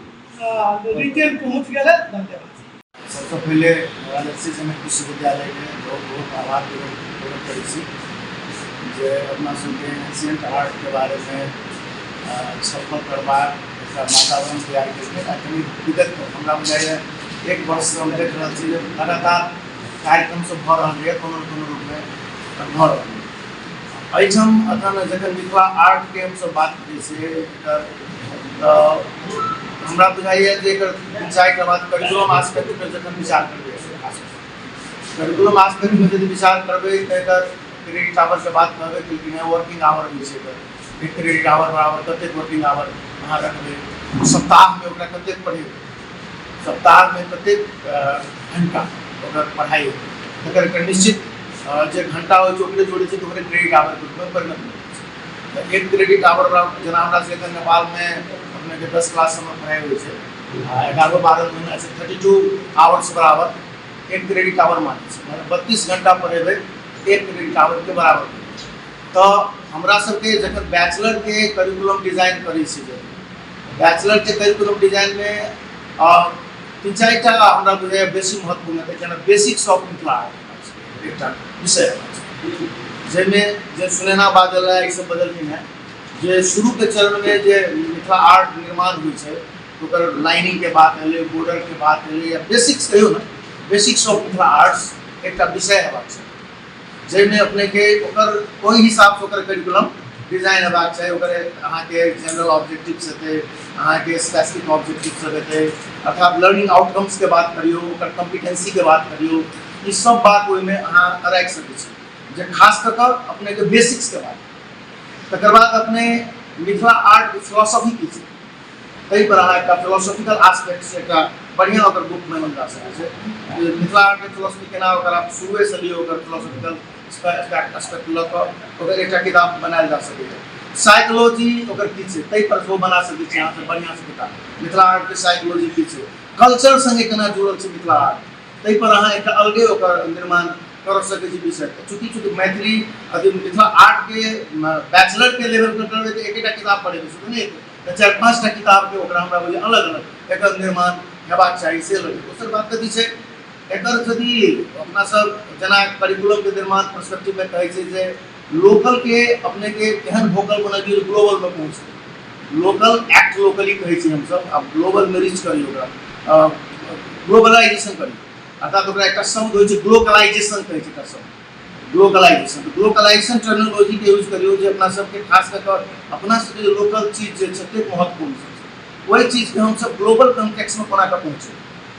रिटेन पहुँच गेलै। धन्यवाद। सबसँ पहिले राजर्षि जनक विश्वविद्यालयके बहुत बहुत आभार प्रकट करै छी जे अपना सबके एंशियंट आर्टके बारेमे छलफल करबाक एकटा वातावरण तैयार केलकै। आ कनि विगत हमरा बुझाइए 1 वर्षसँ हम देख रहल छी जे लगातार कार्यक्रम सब भऽ रहल यऽ, कोनो ने कोनो रूपमे भऽ रहल यऽ। एहिठाम एखन जखन मिथिला आर्टके हमसब बात करै छियै एकर, तऽ हमरा बुझाइए जे एकर 3-4 टा बात करिकुलम आस्पेक्टपर जखन विचार करबै, करिकुलम आस्पेक्टमे यदि विचार करबै तऽ एकर क्रेडिट आवरके बात कहबै केलखिन हेँ, वर्किंग आवर होइ छै एकर, एक क्रेडिट आवर बराबर कतेक वर्किंग आवर अहाँ रखबै, सप्ताहमे ओकरा कतेक पढ़ेबै, सप्ताहमे कतेक घण्टा ओकर पढ़ाइ हेतै, तकर एकटा निश्चित जे घण्टा होइ छै ओकरे जोड़ै छै तऽ ओकरे क्रेडिट आवरके रूपमे परिणत होइ छै। तऽ 1 क्रेडिट आवर बराबर जेना हमरा सबके एखन नेपालमे अपनेके 10 क्लास सबमे पढ़ाइ होइ छै आ 11-12 महीना छै, 32 आवर्स बराबर 1 क्रेडिट आवर मानै छै, मतलब 32 घण्टा पढ़ेबै 1 क्रेडिट आवरके बराबर। तऽ हमरा सबके जखन बैचलरके करिकुलम डिजाइन करै छी, जब बैचलरके करिकुलम डिजाइनमे 3-4 टा हमरा बुझाइए बेसी महत्वपूर्ण हेतै, जेना बेसिक्स ऑफ मिथिला आर्ट एकटा विषय जाहिमे जे सुनैना बाजल है ई सब बजलखिन हेँ जे शुरूके चरणमे जे मिथिला आर्ट निर्माण होइ छै ओकर लाइनिंगके बात एलै, बॉर्डरके बात एलै, या बेसिक्स कहियौ ने, बेसिक्स ऑफ मिथिला आर्ट्स एकटा विषय हेबाक चाही जाहिमे अपनेके ओकर ओहि हिसाबसँ ओकर करिकुलम डिजाइन हेबाक चाही। ओकर अहाँके जनरल ऑब्जेक्टिव्स हेतै, अहाँके स्पेसिफिक ऑब्जेक्टिव सब हेतै, अर्थात लर्निंग आउटकम्सके बात करियौ, ओकर कम्पिटेंसीके बात करियौ, ई सब बात ओहिमे अहाँ राखि सकै छी जे खास कऽ कऽ अपनेके बेसिक्सके बात। तकर बाद अपने मिथिला आर्ट फिलोसॉफी की छै ताहिपर अहाँ एकटा फिलोसॉफिकल आस्पेक्टसँ एकटा बढ़िआँ ओकर बुक बनाओल जा सकै छै जे मिथिला आर्टके फिलोसॉफी केना ओकर आप शुरुएसँ लियौ, ओकर फिलोसॉफिकल आस्पेक्ट लऽ कऽ ओकर एकटा किताब बनायल जा सकैए। साइकोलॉजी ओकर की छै ताहिपर सेहो बना सकै छी अहाँसभ बढ़िआँसँ किताब। मिथिला आर्टके साइकोलॉजी की छै, कल्चर सङ्गे केना जुड़ल छै मिथिला आर्ट, ताहिपर अहाँ एकटा अलगे ओकर निर्माण कर सकै छी विषय। चूँकि चूँकि मैथिली अथी मिथिला आर्टके बैचलरके लेवलपर करबै तऽ एकेटा किताब पढ़ेबै से तऽ नहि हेतै, तऽ 4-5 टा किताबके ओकरा हमरा बुझाइए अलग अलग एकर निर्माण हेबाक चाही से लगै। दोसर बात कथी छै, एकर यदि अपना सब जेना करिकुलमके निर्माण पर्सपेक्टिवमे कहै छै जे लोकलके अपनेके एहन वोकल बनबियौ जे ग्लोबलमे पहुँचतै, लोकल एक्ट लोकली कहै छी हमसब, आब ग्लोबलमे रीच करियौ, ओकरा ग्लोबलाइजेशन करियौ, अर्थात ओकरा एकटा शब्द होइ छै ग्लोकलाइजेशन कहै छै एकटा शब्द ग्लोकलाइजेशन। तऽ ग्लोकलाइजेशन टर्मिनोलॉजीके यूज करियौ जे अपना सबके खास कऽ कऽ अपना सबके जे लोकल चीज जे छै ततेक महत्वपूर्ण छै ओहि चीजके हमसब ग्लोबल कॉन्टेक्स्टमे कोना कऽ पहुँचेबै,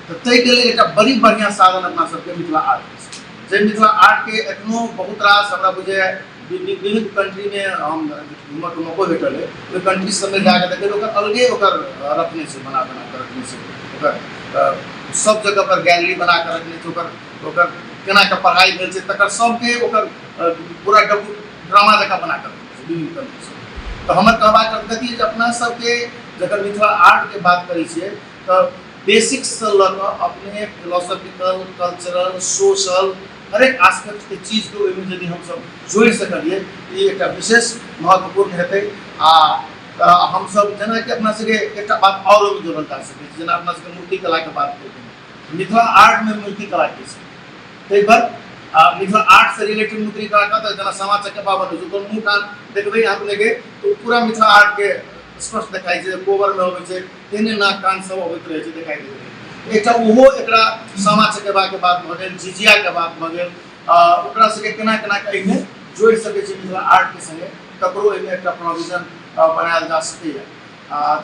तऽ ताहिके लेल एकटा बड़ी बढ़िआँ साधन अपना सबके मिथिला आर्ट अछि। जे मिथिला आर्टके एखनो बहुत रास हमरा बुझाइए विभिन्न कंट्रीमे हम घूमऽके मौको भेटल अइ, ओहि कंट्री सबमे जाकऽ देखै ओकर अलगे ओकर रखने छै, बना बना कऽ रखने छै, ओकर सब जगहपर गैलरी बना कऽ रखने छै, ओकर ओकर केना के पढ़ाइ भेल छै, तकर सबके ओकर पूरा ड्रामा जकाँ बना कऽ रखने छै विभिन्न कंट्री सब। तऽ हमर कहबाक अर्थ कथी जे अपना सबके जखन मिथिला आर्टके बात करै छियै तऽ बेसिक्ससँ लऽ कऽ अपने फिलोसॉफिकल, कल्चरल, सोशल हरेक आस्पेक्टके चीजके ओहिमे यदि हमसब जोड़ि सकलियै तऽ ई एकटा विशेष महत्वपूर्ण हेतै। आ हमसब जेनाकि अपना सबके एकटा बात आओर ओहिमे जोड़ल जा सकै छै, जेना अपना सबके मूर्तिकलाके बात केलखिन, मिथिला आर्टमे मूर्तिकला की छै ताहि पर मिथिला आर्ट से रिलेटेड मूर्तिकला कहतै, जेना सामा चकेबा बनै छै, ओकर मुँह कान देखबै अहाँ अपनेके तऽ ओ पूरा मिथिला आर्टके स्पष्ट देखाइ छै, कोबरमे अबै छै तेहने नाक कान सब अबैत रहै छै, देखाइ दैत रहै छै। एकटा ओहो एकरा सामा चकेबाके बात भऽ गेल, झिझियाके बात भऽ गेल, ओकरा सबके केना केना कऽ एहिमे जोड़ि सकै छै मिथिला आर्टके सङ्गे, तकरो एहिमे एकटा प्रोविजन बनायल जा सकैए।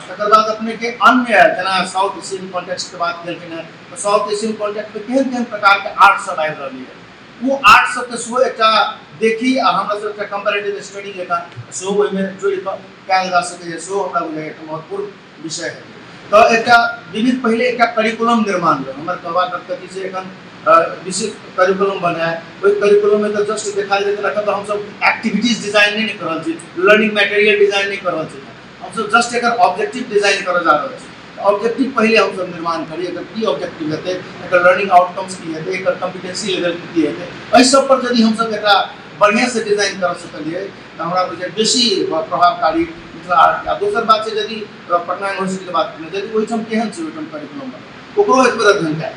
तकर बाद अपनेके अन्य जेना साउथ एशियन कॉन्टेक्स्टके बात केलखिन हेँ, तऽ साउथ एशियन कॉन्टेक्स्टमे केहन केहन प्रकारके आर्ट सब आबि रहलै हँ, ओ आर्ट सबके सेहो एकटा देखी आ हमरा सब एकटा कम्पेरेटिव स्टडी जकाँ सेहो ओहिमे जोड़ि कऽ कयल जा सकैए, सेहो हमरा बुझाइए एकटा महत्वपूर्ण विषय है। तऽ एकटा विविध पहिले एकटा करिकुलम निर्माण भेल, हमर कहबाक अर्थ कथी छै एखन विशेष करिकुलम बनाय, ओहि करिकुलममे तऽ जस्ट देखायल जेतै, एखन तऽ हमसब एक्टिविटीज डिजाइन नहि ने कऽ रहल छी, लर्निंग मटेरियल डिजाइन नहि कऽ रहल छी, हमसब जस्ट एकर ऑब्जेक्टिव डिजाइन करऽ जा रहल छी। ऑब्जेक्टिव पहिले हमसब निर्माण करी, एकर की ऑब्जेक्टिव हेतै, एकर लर्निंग आउटकम्स की हेतै, एकर कम्पिटेंसी लेवल की हेतै, एहि सब पर यदि हमसब एकरा बढ़िआँसँ डिजाइन करऽ सकलियै तऽ हमरा बुझाइए बेसी प्रभावकारी मिथिला आर्ट। आ दोसर बात छै यदि पटना यूनिवर्सिटीके बात करी, यदि ओहिठाम केहन छै ओहिठाम करिकुलम ओकरो एक बेर अध्ययन कए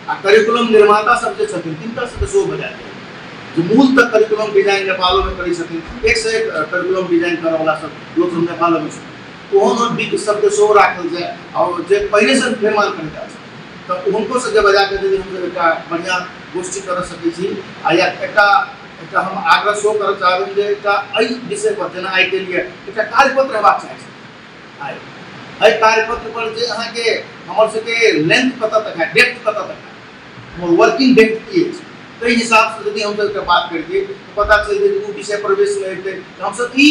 आ करिकुलम निर्माता सब जे छथिन तिनकर सबके सेहो बजायल जाय, जे मूलतः करिकुलम डिजाइन नेपालोमे करै छथिन, एकसँ एक करिकुलम डिजाइन करऽवला सब लोक सब नेपालोमे छथिन, ओहन विज्ञ सबके सेहो राखल जाय आओर जे पहिलेसँ निर्माण करैत आयल छथिन तऽ हुनको सबके बजाके यदि हमसब एकटा बढ़िआँ गोष्ठी करऽ सकै छी। आ या एकटा एकटा हम आग्रह सेहो करऽ चाहबै जे एकटा एहि विषयपर जेना आइ केलियै एकटा कार्यपत्र हेबाक चाही। आइ एहि कार्यपत्र पर जे अहाँके हमर सबके लेंथ कतऽ तक है, डेप्थ कतऽ तक है, हमर वर्किंग डेप्थ की अछि, ताहि हिसाबसँ यदि हमसब एकटा बात करितियै तऽ पता चलि जेतै ओ विषय प्रवेशमे अबितै तऽ हमसब ई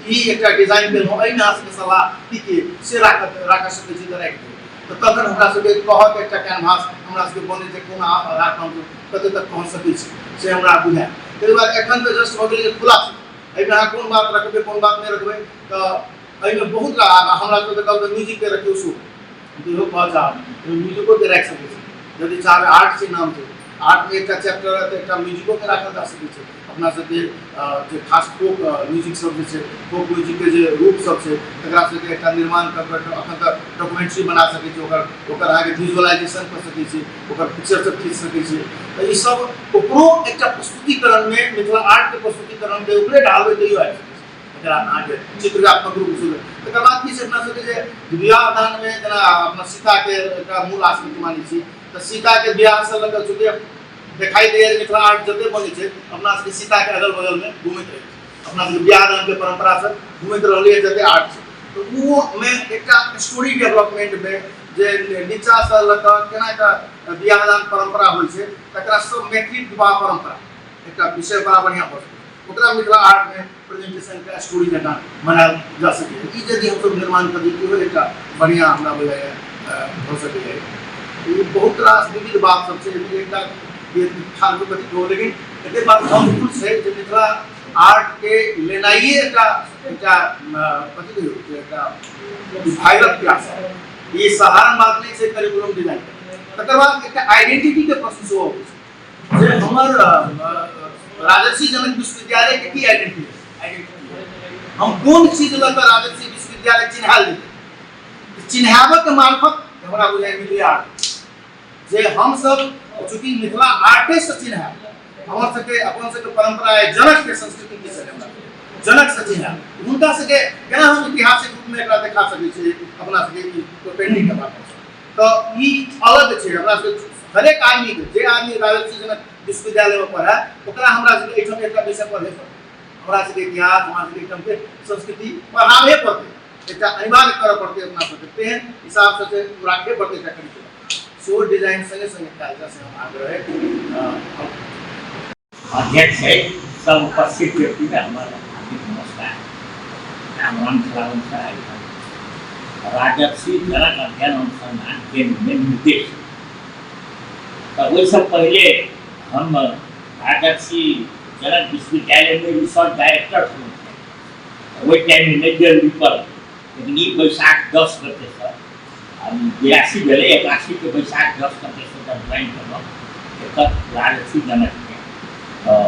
ई एकटा डिजाइन केलहुँ, एहिमे अहाँ सबके सलाह की की से राखऽ सकै छी तऽ राखि दियौ, तऽ तखन हमरा सबके कहऽके एकटा कैनवास हमरा सबके बनै जे कोना राखब, हमसब कते तक पहुँच सकै छी से हमरा बुझायल। ताहि दुआरे एखन तऽ जस्ट भऽ गेलै जे खुला छै, एहिमे अहाँ कोन बात रखबै कोन बात नहि रखबै, तऽ एहिमे बहुत रास हमरा सबके कहब तऽ म्यूजिकके रखियौ सेहो, इहो कहऽ चाहब म्यूजिकोके राखि सकै छी यदि चाहबै, आर्ट छै नाम छै, आर्टमे एकटा चैप्टर तऽ एकटा म्यूजिकोके राखल जा सकै छै। अपना सबके जे खास फोक म्यूजिक सब जे छै, फोक म्यूजिकके जे रूप सब छै तकरा सबके एकटा निर्माण कऽ कऽ एखन तऽ डॉक्यूमेंट्री बना सकै छी, ओकर अहाँके विजुअलाइजेशन कऽ सकै छी, ओकर पिक्चर सब खींच सकै छी, तऽ ई सब ओकरो एकटा प्रस्तुतिकरणमे मिथिला आर्टके प्रस्तुतिकरणके ओकरे ढालबै तैयो आबि सकै छै एकरा अहाँके चित्रगात्मक रूप से। तकर बाद की छै अपना सबके जे विवाह दानमे जेना अपना सीताके एकटा मूल आश्रित मानै छी, तऽ सीताके विवाहसँ लऽ कऽ चूँकि देखाइ दैए मिथिला आर्ट जते बनै छै अपना सबके सीताके अगल बगलमे घुमैत रहै छै, अपना सबके बियाह दानके परम्परासँ घुमैत रहलैए जते आर्ट छै, तऽ ओहोमे एकटा स्टोरी डेवलपमेंटमे जे नीचासँ लऽ कऽ केना कऽ बियाह दान परम्परा होइ छै तकरा सब मैथिली विवाह परम्परा एकटा विषय बड़ा बढ़िआँ भऽ सकै, ओकरा मिथिला आर्टमे प्रेजेंटेशनके स्टोरी जकाँ बनायल जा सकैए। ई यदि हमसब निर्माण करी तऽ इहो एकटा बढ़िआँ हमरा बुझाइए भऽ सकैए। ई बहुत रास विविध बात सब छै, एकटा फालतू कथी कहू, लेकिन एते बात महत्वपूर्ण छै जे मिथिला आर्टके लेनाइए एकटा एकटा कथी कहियौ जे एकटा भाइरल प्रयास, ई साधारण बात नहि छै करिकुलम डिजाइन। तकर बाद एकटा आइडेंटिटीके प्रश्न सेहो अबै छै जे हमर राजर्षि जनक विश्वविद्यालय के की आइडेंटिटी हम कोन चीज लऽ कऽ राजर्षि विश्वविद्यालय चिन्हायल जेतै, चिन्हाबऽ के मार्फत हमरा बुझाइ मिथिला आर्ट, जे हमसब चूँकि मिथिला आर्टे से चिन्हायल, हमर सबके अपन सबके परंपरा है जनक के संस्कृति की छलै, हमरा जनक से चिन्हायल, हुनका सबके केना हम ऐतिहासिक रूप में एकरा देखा सकै छी अपना सबके ई पेंटिंग के माध्यम से, तऽ ई अलग छै। हमरा सबके हरेक आदमीके जे आदमी राजर्षि जनक विश्वविद्यालयमे पढ़ए ओकरा हमरा सबके एहिठाम एकटा विषय पढ़े पड़तै, हमरा सबके इतिहास हमरा सबके एहिठामके संस्कृति पढ़ाबे पड़तै, एकटा अनिवार्य करऽ पड़तै अपना सबके, तेहन हिसाबसँ जे राखे पड़तै एकटा करिकुलम सेहो डिजाइन सङ्गे सङ्गे कयल जाय, से हम आग्रह अध्यक्ष है सब उपस्थित व्यक्तिके हमर हार्दिक नमस्कार। हम राम खेलावन सर राजर्षि जनक अध्ययन अनुसंधान केंद्र में निर्देश। तऽ ओहिसँ पहिले हम राजर्षि जनक विश्वविद्यालयमे रिसर्च डायरेक्टर छलहुँ। ओहि टाइममे नहि गेल पर, लेकिन ई बैसाख 10 गतेसँ 82 भेलै, 81के बैसाख 10 गतेसँ जब ज्वाइन केलहुँ एकर राजर्षि जनकमे, तऽ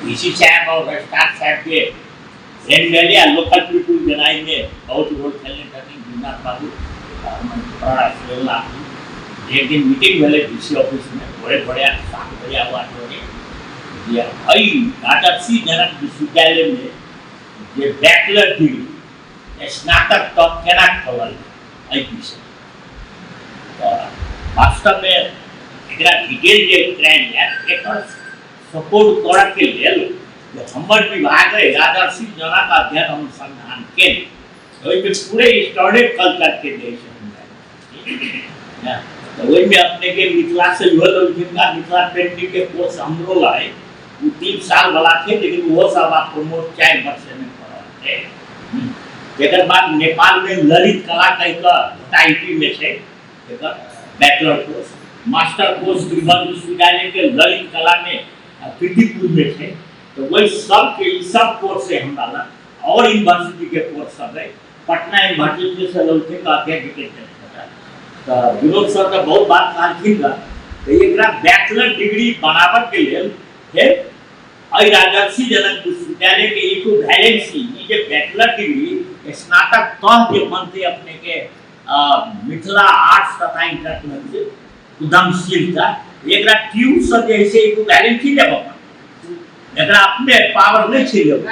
वी सी साहेब आओर रजिस्ट्रार साहेबके फ्रेंड भेलै आ लोकल पीपुल जेना एहिमे बहुत रोल खेलने छथिन विनाथ बाबू। एक दिन मीटिंग भेलै डी सी ऑफिसमे भोरे भोरे 7 बजे 8 बजे, जे एहि राजर्षि जनक विश्वविद्यालयमे जे बैचलर डिग्री स्नातक तक केना खोलल एहि विषय। तऽ वास्तवमे एकरा डिटेल जे करायल जाय, एकर सपोर्ट करऽके लेल जे हमर विभाग अइ राजर्षि जनक अध्ययन अनुसंधान केन्द्र, ओहिमे पूरे स्टैंडर्ड कल्चरके जे छै तऽ ओहिमे अपनेके मिथिलासँ इहो लेलखिन। मिथिला पेंटिंगके कोर्स हमरो रहै, ओ 3 साल वाला छै, लेकिन ओहो सब आब प्रमोट 4 वर्षमे कऽ रहल छै। तकर बाद नेपालमे ललित कला कहि कऽ IT मे छै एकर बैचलर कोर्स, मास्टर कोर्स त्रिभुवन विश्वविद्यालयके ललित कलामे कीर्तिपुरमे छै। तऽ ओहि सबके ई सब कोर्स है हमरा लग, और यूनिवर्सिटीके कोर्स सब है। पटना यूनिवर्सिटी से लौटे तऽ अध्यक्ष के तऽ विनोद सर तऽ बहुत बात कहलखिन रह। तऽ एकरा बैचलर डिग्री बनाबऽके लेल फेर एहि राजर्षि जनक विश्वविद्यालयके इक्विवेलेंसी, ई जे बैचलर डिग्री स्नातक तह जे बनतै अपनेके मिथिला आर्ट्स तथा इंटरप्रेन्योरशिप उद्यमशीलता, एकरा ट्यूबसँ जे है से इक्विवेलेंसी लेबऽ पड़तै, एकरा अपने पावर नहि छै लेबऽ।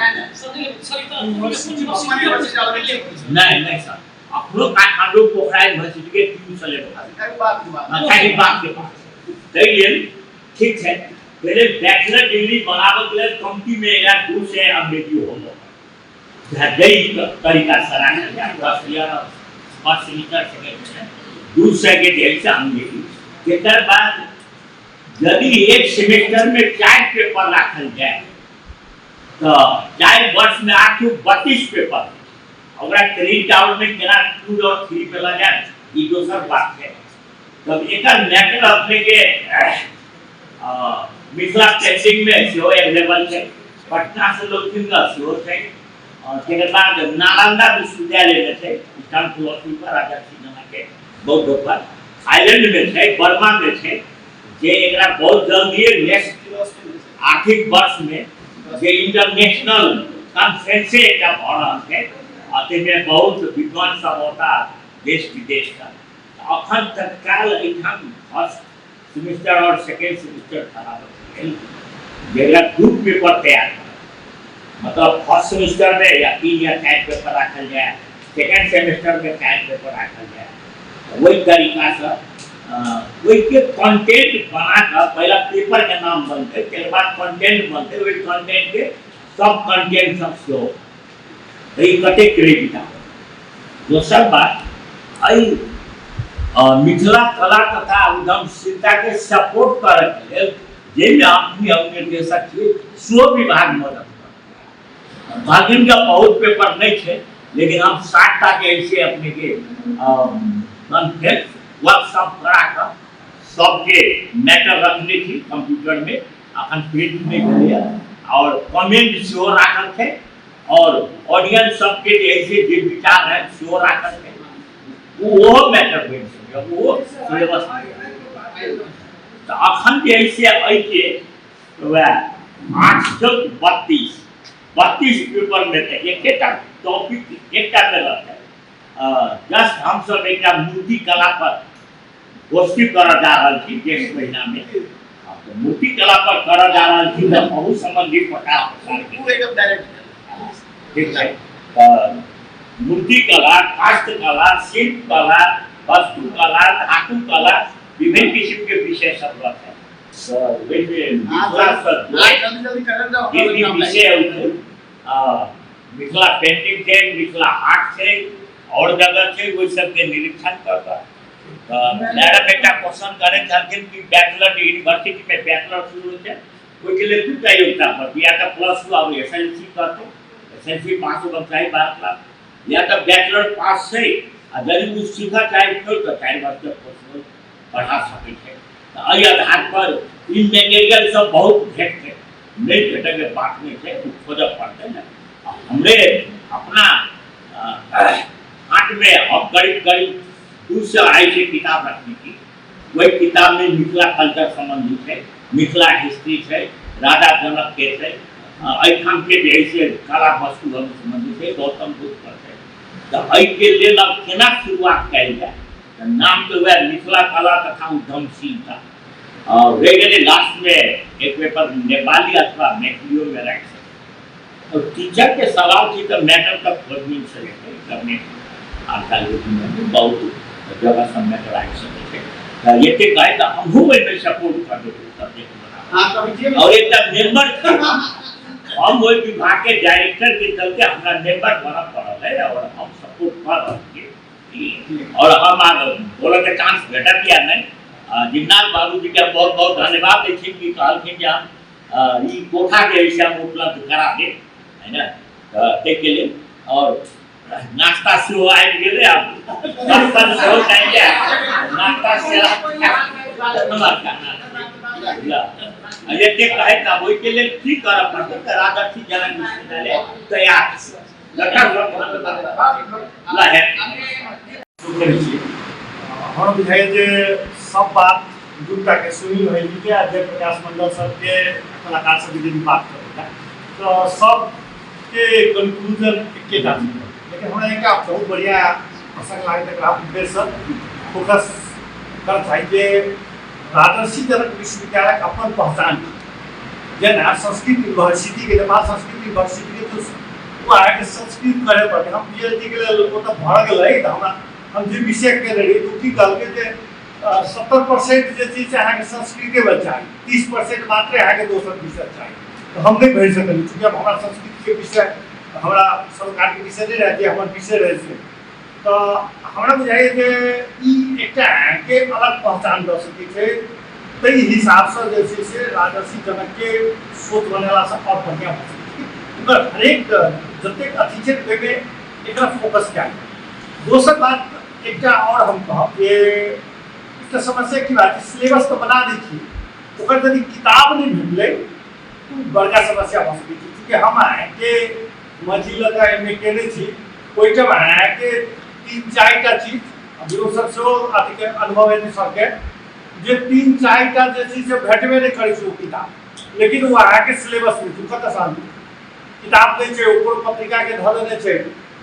नहि नहि सर, अपनो काठमांडू पोखरा यूनिवर्सिटी के ट्यूब से लेबऽ बात के बात। ताहि लेल ठीक छै, पहिले बैचलर डिग्री बनाबऽके लेल कम्ती में एकरा 200 अंग्रेजी होमवर्क जै तरीका से राखल जाय, first year first semester second semester 200 के जे है अंग्रेजी। तकर बाद यदि एक सेमेस्टर में 4 पेपर राखल जाय तो 4 वर्ष में 8 32 पेपर, ओकरा क्रेडिट आवर में केना 2 और 3 पे लगा जाए ई दोसर बात है। तब एकर मैटर अपने के मिथिला पेंटिंग में सेहो अवेलेबल छै, पटना से लोग सेहो छै, और तकर बाद नालंदा विश्वविद्यालय में छै ईस्टर्न फिलोसफी पर राजर्षि जनक के बौद्ध पर, थाईलैंड में छै, बर्मा में छै, जे एकरा बहुत जल्दी नेक्स्ट आर्थिक वर्ष में जे इंटरनेशनल कॉन्फ्रेंसे एकटा भऽ रहल छै आ ताहिमे बहुत विद्वान सब औता देश विदेश का। अखन तत्काल एहिठाम फर्स्ट सेमेस्टर और सेकेंड सेमेस्टर कराबऽके लेल जेकरा 2 पेपर तैयार करब, मतलब फर्स्ट सेमेस्टर में या 3 या 4 पेपर राखल जाए, सेकेंड सेमेस्टर में 4 पेपर राखल जाए, वही तरीकासँ ओहिके कंटेंट बना कऽ पहला पेपर के नाम बनतै, तकर बाद कंटेंट बनतै, ओहि कंटेंट के सब कंटेंट सब सेहो ई कतेक क्रेडिट आबत। दोसर बात, एहि मिथिला कला तथा उद्यमशीलता के सपोर्ट करऽके लेल जाहिमे अपने हम निर्देशक छी सेहो विभाग मदद करत। कहलखिन कि बहुत पेपर नहीं छै, लेकिन हम 7 टा के ऐसे अपने के कॉन्फ्रेंस वर्कशॉप करा कऽ सबके मैटर रखने छी कंप्यूटर में, अखन प्रिंट नहीं भेलैए, और कमेंट सेहो राखल छै, और ऑडियंस सबके जे ऐसे जे विचार है सेहो राखल छै, ओहो मैटर बनि सकैए, ओहो सिलेबस। तऽ अखन जे है से एहिके वएह 8 32 32 पेपर में तऽ एकेटा टॉपिक एकटा में रहतै। जस्ट हमसब एकटा मूर्ति कला पर गोष्ठी करऽ जा रहल छी जेठ महीना में, मूर्ति कला पर करऽ जा रहल छी तऽ बहुत संबंधी प्रकार प्रसार ठीक छै। तऽ मूर्ति कला, काष्ठ कला, शिल्प कला, वस्तु कला, धातु कला, विभिन्न किसिम के विषय सब रहतै। तऽ ओहिमे मिथिला सँ जे भी विषय होइ, मिथिला पेंटिंग छै, मिथिला आर्ट छै, और जगह छै, ओहि सबके निरीक्षण कऽ कऽ। तऽ मैडम एकटा क्वेश्चन करै छलखिन कि बैचलर यूनिवर्सिटी में बैचलर शुरू होइ छै, ओहिके लेल 2टा योग्यता पड़तै, या तऽ +2 आब SLC करतै, SLC पास होबक चाही 12 क्लास, या तऽ बैचलर पास छै आ यदि ओ सीखऽ चाहै छै तऽ 4 वर्षके कोर्स होइ। पढ़ा सकै छै। तऽ एहि आधार पर ई मेटेरियल सब बहुत भेटतै, नहि भेटैके बात नहि छै, ओ खोजऽ पड़तै ने। हमरे अपना हाटमे हम करीब करीब 200 250 किताब रखने छी। ओहि किताबमे मिथिला कल्चर सम्बन्धी छै, मिथिला हिस्ट्री छै, राजा जनक के छै, एहिठाम के जे है से कला वस्तु सम्बन्धी छै, गौतम बुद्ध पर छै। तऽ एहिके लेल आब केना शुरुआत कयल जाय, तऽ नाम तऽ वएह मिथिला कला तथा उद्यमशीलता। और रहि गेलै लास्टमे एक पेपर नेपाली अथवा मैथिलियोमे राखि सकै। और टीचरके सवाल छै तऽ मैटर तऽ खोजबीन से हेतै, इंटरनेट आजकल बहुत जगह सब मैटर आबि सकै छै। तऽ एते कहै तऽ हमहूँ ओहिमे सपोर्ट करबै सब्जेक्ट बना। और एकटा मेंबर छी हम ओहि विभागके डायरेक्टरके चलते हमरा मेंबर बनऽ पड़ल है और हम सपोर्ट कऽ रहल छी। और हम आब बोलऽके चांस भेटत या नहि। जिमनाथ बाबूजीके हम बहुत बहुत धन्यवाद दै छी कि कहलखिन जे हम ई कोठाके ऐसे हम उपलब्ध करा देब, है ने, तऽ ताहिके लेल। और नाश्ता सेहो आबि गेलै, आब सत्संग सेहो टाइम जाय नाश्ता सेहो एते कहैत आब ओहिके लेल की करऽ पड़तै तऽ राजर्षि जनक विश्वविद्यालय तैयार छै। करै छी। हमरा बुझाइए जे सब बात दूटाके सुनील भाईजीके आ जयप्रकाश मंडल सरके कलाकार सबके जे भी बात करैत तऽ सबके कंक्लूजन एकेटा छै। लेकिन हमरा एकटा बहुत बढ़िआँ प्रसंग लागैत एकरा हम फेरसँ फोकस कर चाही जे राजर्षि जनक विश्वविद्यालयके अपन पहचान छै। जेना संस्कृत यूनिवर्सिटीके, नेपाल संस्कृत यूनिवर्सिटीके तऽ ओ अहाँके संस्कृत करे पड़तै। हम पी एच डी के लेल ओतऽ भऽ गेलै तऽ हमरा हम जे विषय केने रही तऽ ओ की कहलकै जे 70% जे चीज छै अहाँके संस्कृतेमे चाही, 30% मात्रे अहाँके दोसर विषय चाही। तऽ हम नहि भरि सकलियै, चूँकि आब हमरा संस्कृतके विषय हमरा सरकारके विषय नहि रहै, जे हमर विषय रहै से। तऽ हमरा बुझाइए जे ई एकटा अहाँके अलग पहचान दऽ सकै छै। ताहि हिसाबसँ जे छै से राजर्षि जनकके सोच बनेलासँ आओर बढ़िआँ भऽ सकै छै। ओकर हरेक जतेक अथी छै ओहिमे एकरा फोकस कयल जाय। दोसर बात एकटा आओर हम कहब जे एकटा समस्या की बात छै, सिलेबस तऽ बना दै छी, ओकर यदि किताब नहि भेटलै तऽ ओ बड़का समस्या भऽ सकै छै। चूँकि हम अहाँके मझी लऽ कऽ एम ए केने छी, ओहिठाम अहाँके 3-4 चीज विनोद सर सेहो अथीके अनुभव हेतै सरके, जे 3-4 जे छै से भेटबे नहि करै छै ओ किताब, लेकिन ओ अहाँके सिलेबसमे छै, कतऽसँ आनू? किताब नहि छै, ओकर पत्रिकाके धऽ देने छै,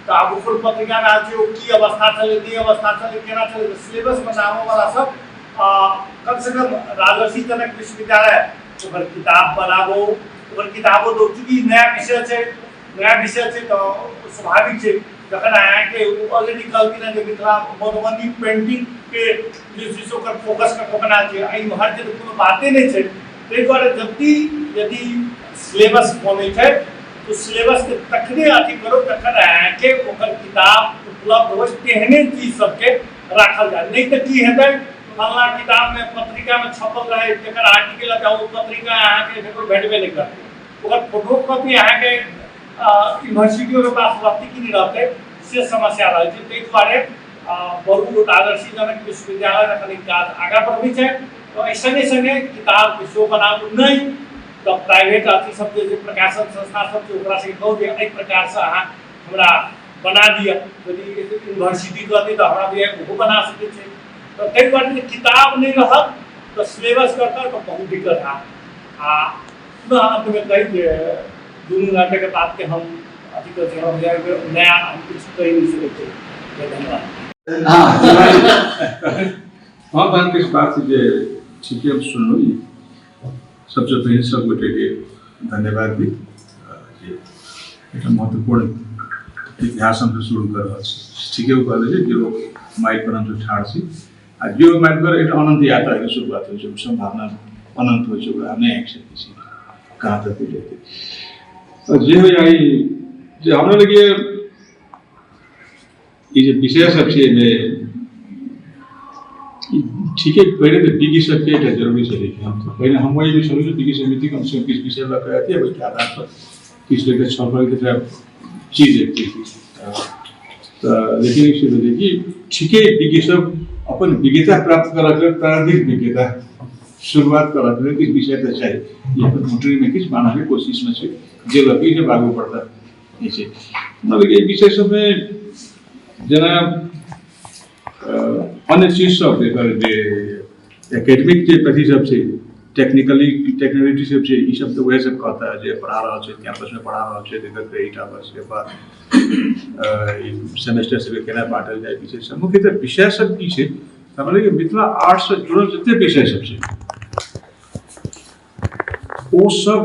तऽ आब ओकर पत्रिकामे आयल छै ओ की अवस्था छलै, नहि अवस्था छलै, केना छलै। तऽ सिलेबस बनाबऽवला सब कमसँ कम राजर्षि जनक विश्वविद्यालय ओकर किताब बनाबो, ओकर किताबो दो। चूँकि नया विषय छै, नया विषय छै तऽ स्वाभाविक छै जखन अहाँके ओ ऑलरेडी कहलखिन हँ जे मिथिला मधुबनी पेंटिंगके जे छै से ओकर फोकस कऽ कऽ बनायल छै, आ इम्हरके तऽ कोनो बाते नहि छै। ताहि दुआरे जल्दी यदि सिलेबस बनै छै तऽ सिलेबसके तखने अथी करू तखन अहाँके ओकर किताब उपलब्ध होइ, तेहने चीज सबके राखल जाय। नहि तऽ की हेतै, फल्लाँ किताबमे पत्रिकामे छपल रहै तकर आर्टिकल आता, ओ पत्रिका अहाँके ककरो भेटबे नहि करतै, ओकर फोटोकॉपी अहाँके यूनिवर्सिटियोके पास रहतै कि नहि रहतै से समस्या रहै छै। ताहि दुआरे बहुत राजर्षि जनक विश्वविद्यालय जखन ई काज आगाँ बढ़बै छै तऽ एहि सङ्गे सङ्गे किताबके सेहो बनाबू, नहि तऽ प्राइवेट अथी सब जे प्रकाशन संस्था सब छै ओकरा सबके कहू जे एहि प्रकारसँ अहाँ हमरा बना दिअ। यदि यूनिवर्सिटी कहतै तऽ हमरा भी ओहो बना सकै छै। तऽ ताहि दुआरे जे किताब नहि रहत तऽ सिलेबस करतै तऽ बहुत दिक्कत हैत। आ पुनः अन्तमे कही जे दुनू नाटकके बातके हम अथी करै छी, हमरा नया हम किछु कहि नहि सकै छी। धन्यवाद। हाँ, तहन किछु बात जे ठीके हम सुनलहुँ, ई सबसँ पहिने सब गोटेके धन्यवाद दी जे एकटा महत्वपूर्ण इतिहास हमसब शुरू कऽ रहल छी। ठीके ओ कहले जे जीरो माइल पर हमसब ठाढ़ छी आ जीरो माइल पर एकटा अनन्त यात्राके शुरुआत होइ छै, सम्भावना अनन्त होइ छै, ओकरा नहि आँकि सकै छी कहाँ तक जेतै। जे होइए ई जे हमरा लगे ई जे विषय सब छै एहिमे ठीके पहिले तऽ विज्ञ सबके एकटा जरूरी छलै कि हम तऽ पहिने हम एहि छलहुँ जे विज्ञ समिति कमसँ कम किछु विषय लऽ कऽ अयतै, ओहिके आधार पर किछु लऽ कऽ छपल एकटा चीज अयतै। तऽ लेकिन एक चीज भेलै कि ठीके विज्ञ सब अपन विज्ञता प्राप्त करऽके लेल, प्रारम्भिक विज्ञता शुरुआत करऽके लेल किछु विषय तऽ चाही। ई अपन मोटरीमे किछु बान्हऽके कोशिशमे छै, जे लऽ जे आगू बढ़ता ई छै। मतलब एहि विषय सबमे जेना अन्य चीज सब, एकर जे एकेडमिक जे अथी सब छै, टेक्निकली टेक्नोलॉजी सब छै, ई सब तऽ वएह सब कहता जे पढ़ा रहल छै, कैंपसमे पढ़ा रहल छै। एकर क्रेडिट आवर्स के बाद सेमेस्टर सबके केना बाँटल जाय, विषय सब, मुख्यतः विषय सब की छै। हमरा लगैए मिथिला आर्टसँ जुड़ल जते विषय सब छै ओ सब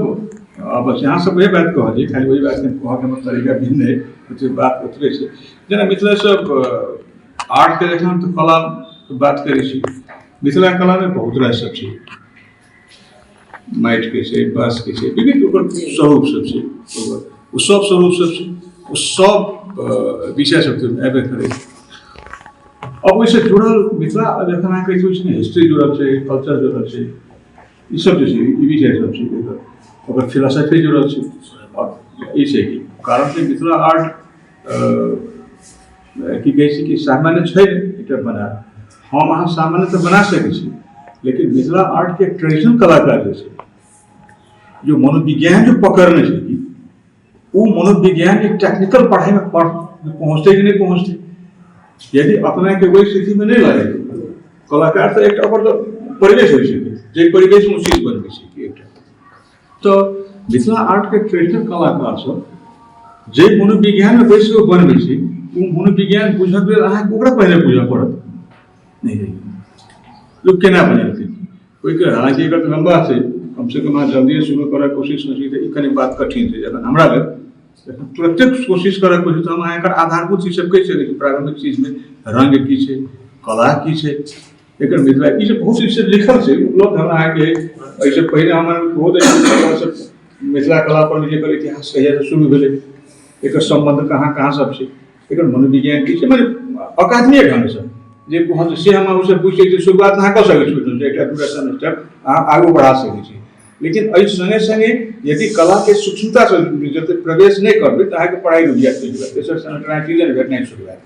बस यहाँ सब वएह बात कहलियै, खाली वही बात कहऽके हमर तरीका भिन्न है, ओतबे बात ओतबे छै। जेना मिथिला सब आर्टके जखन हम तऽ कलाके बात करै छी, मिथिला कलामे बहुत रास सब छै, माटिके छै, बाँसके छै, विभिन्न ओकर स्वरूप सब छै, ओकर ओ सब स्वरूप सब छै, ओ सब विषय सब तऽ एबे करै छै। अब ओहिसँ जुड़ल मिथिला जखन अहाँ कहै छी ने, हिस्ट्री जुड़ल छै, कल्चर जुड़ल छै, ई सब जे छै, ई विषय सब छै, एकर ओकर फिलोसफी जुड़ल छै। आओर ई छै कि कारण छै मिथिला आर्ट की कहै छै कि सामान्य छै ने एकटा बना, हम अहाँ सामान्य तऽ बना सकै छी, लेकिन मिथिला आर्टके ट्रेडिशनल कलाकार जे छै, जो मनोविज्ञान जो पकड़ने छै कि ओ मनोविज्ञान एक टेक्निकल पढ़ाइमे पहुँचतै कि नहि पहुँचतै, यदि अपनाके ओहि स्थितिमे नहि लगेतै कलाकार, तऽ एकटा ओकर तऽ परिवेश होइ छै, जे परिवेशमे ओ चीज बनबै छै कि एकटा तऽ मिथिला आर्टके ट्रेडिशनल कलाकार सब जे मनोविज्ञानमे बैस कऽ बनबै छै, ओ मनोविज्ञान बुझऽके लेल अहाँके ओकरा पहिले बुझऽ पड़त। नहि लोक केना बनेलकै ओहिके, हालाँकि एकर तऽ लम्बा छै, कमसँ कम अहाँ जल्दिए शुरू करऽके कोशिशमे छी तऽ ई कनि बात कठिन छै। जखन हमरा लेल जखन तुरन्ते कोशिश करऽके कोशिश, तऽ हम अहाँ एकर आधारभूत चीज सब कहि सकै छी। प्रारम्भिक चीजमे रङ्ग की छै, कला की छै, एकर मिथिला ई सब बहुत चीज लिखल छै उपलब्ध। हमरा अहाँके एहिसँ पहिने हमर बहुत मिथिला कला पर एकर इतिहास कहियासँ शुरू भेलै, एकर सम्बन्ध कहाँ कहाँ सब छै, एकर मनोविज्ञान की छै, मने अकादमीय ढङ्गसँ जे कहल से हम ओहिसँ बुझि सकै छी। शुरुआत अहाँ कऽ सकै छी, एकटा दूटा सेमेस्टर अहाँ आगू बढ़ा सकै छी, लेकिन एहि सङ्गे सङ्गे यदि कलाके सूक्ष्मतासँ जते प्रवेश नहि करबै तऽ अहाँके पढ़ाइ रुकि जायत। तेसर सेमेस्टर अहाँके चीजे नहि भेटनाइ शुरू हैत,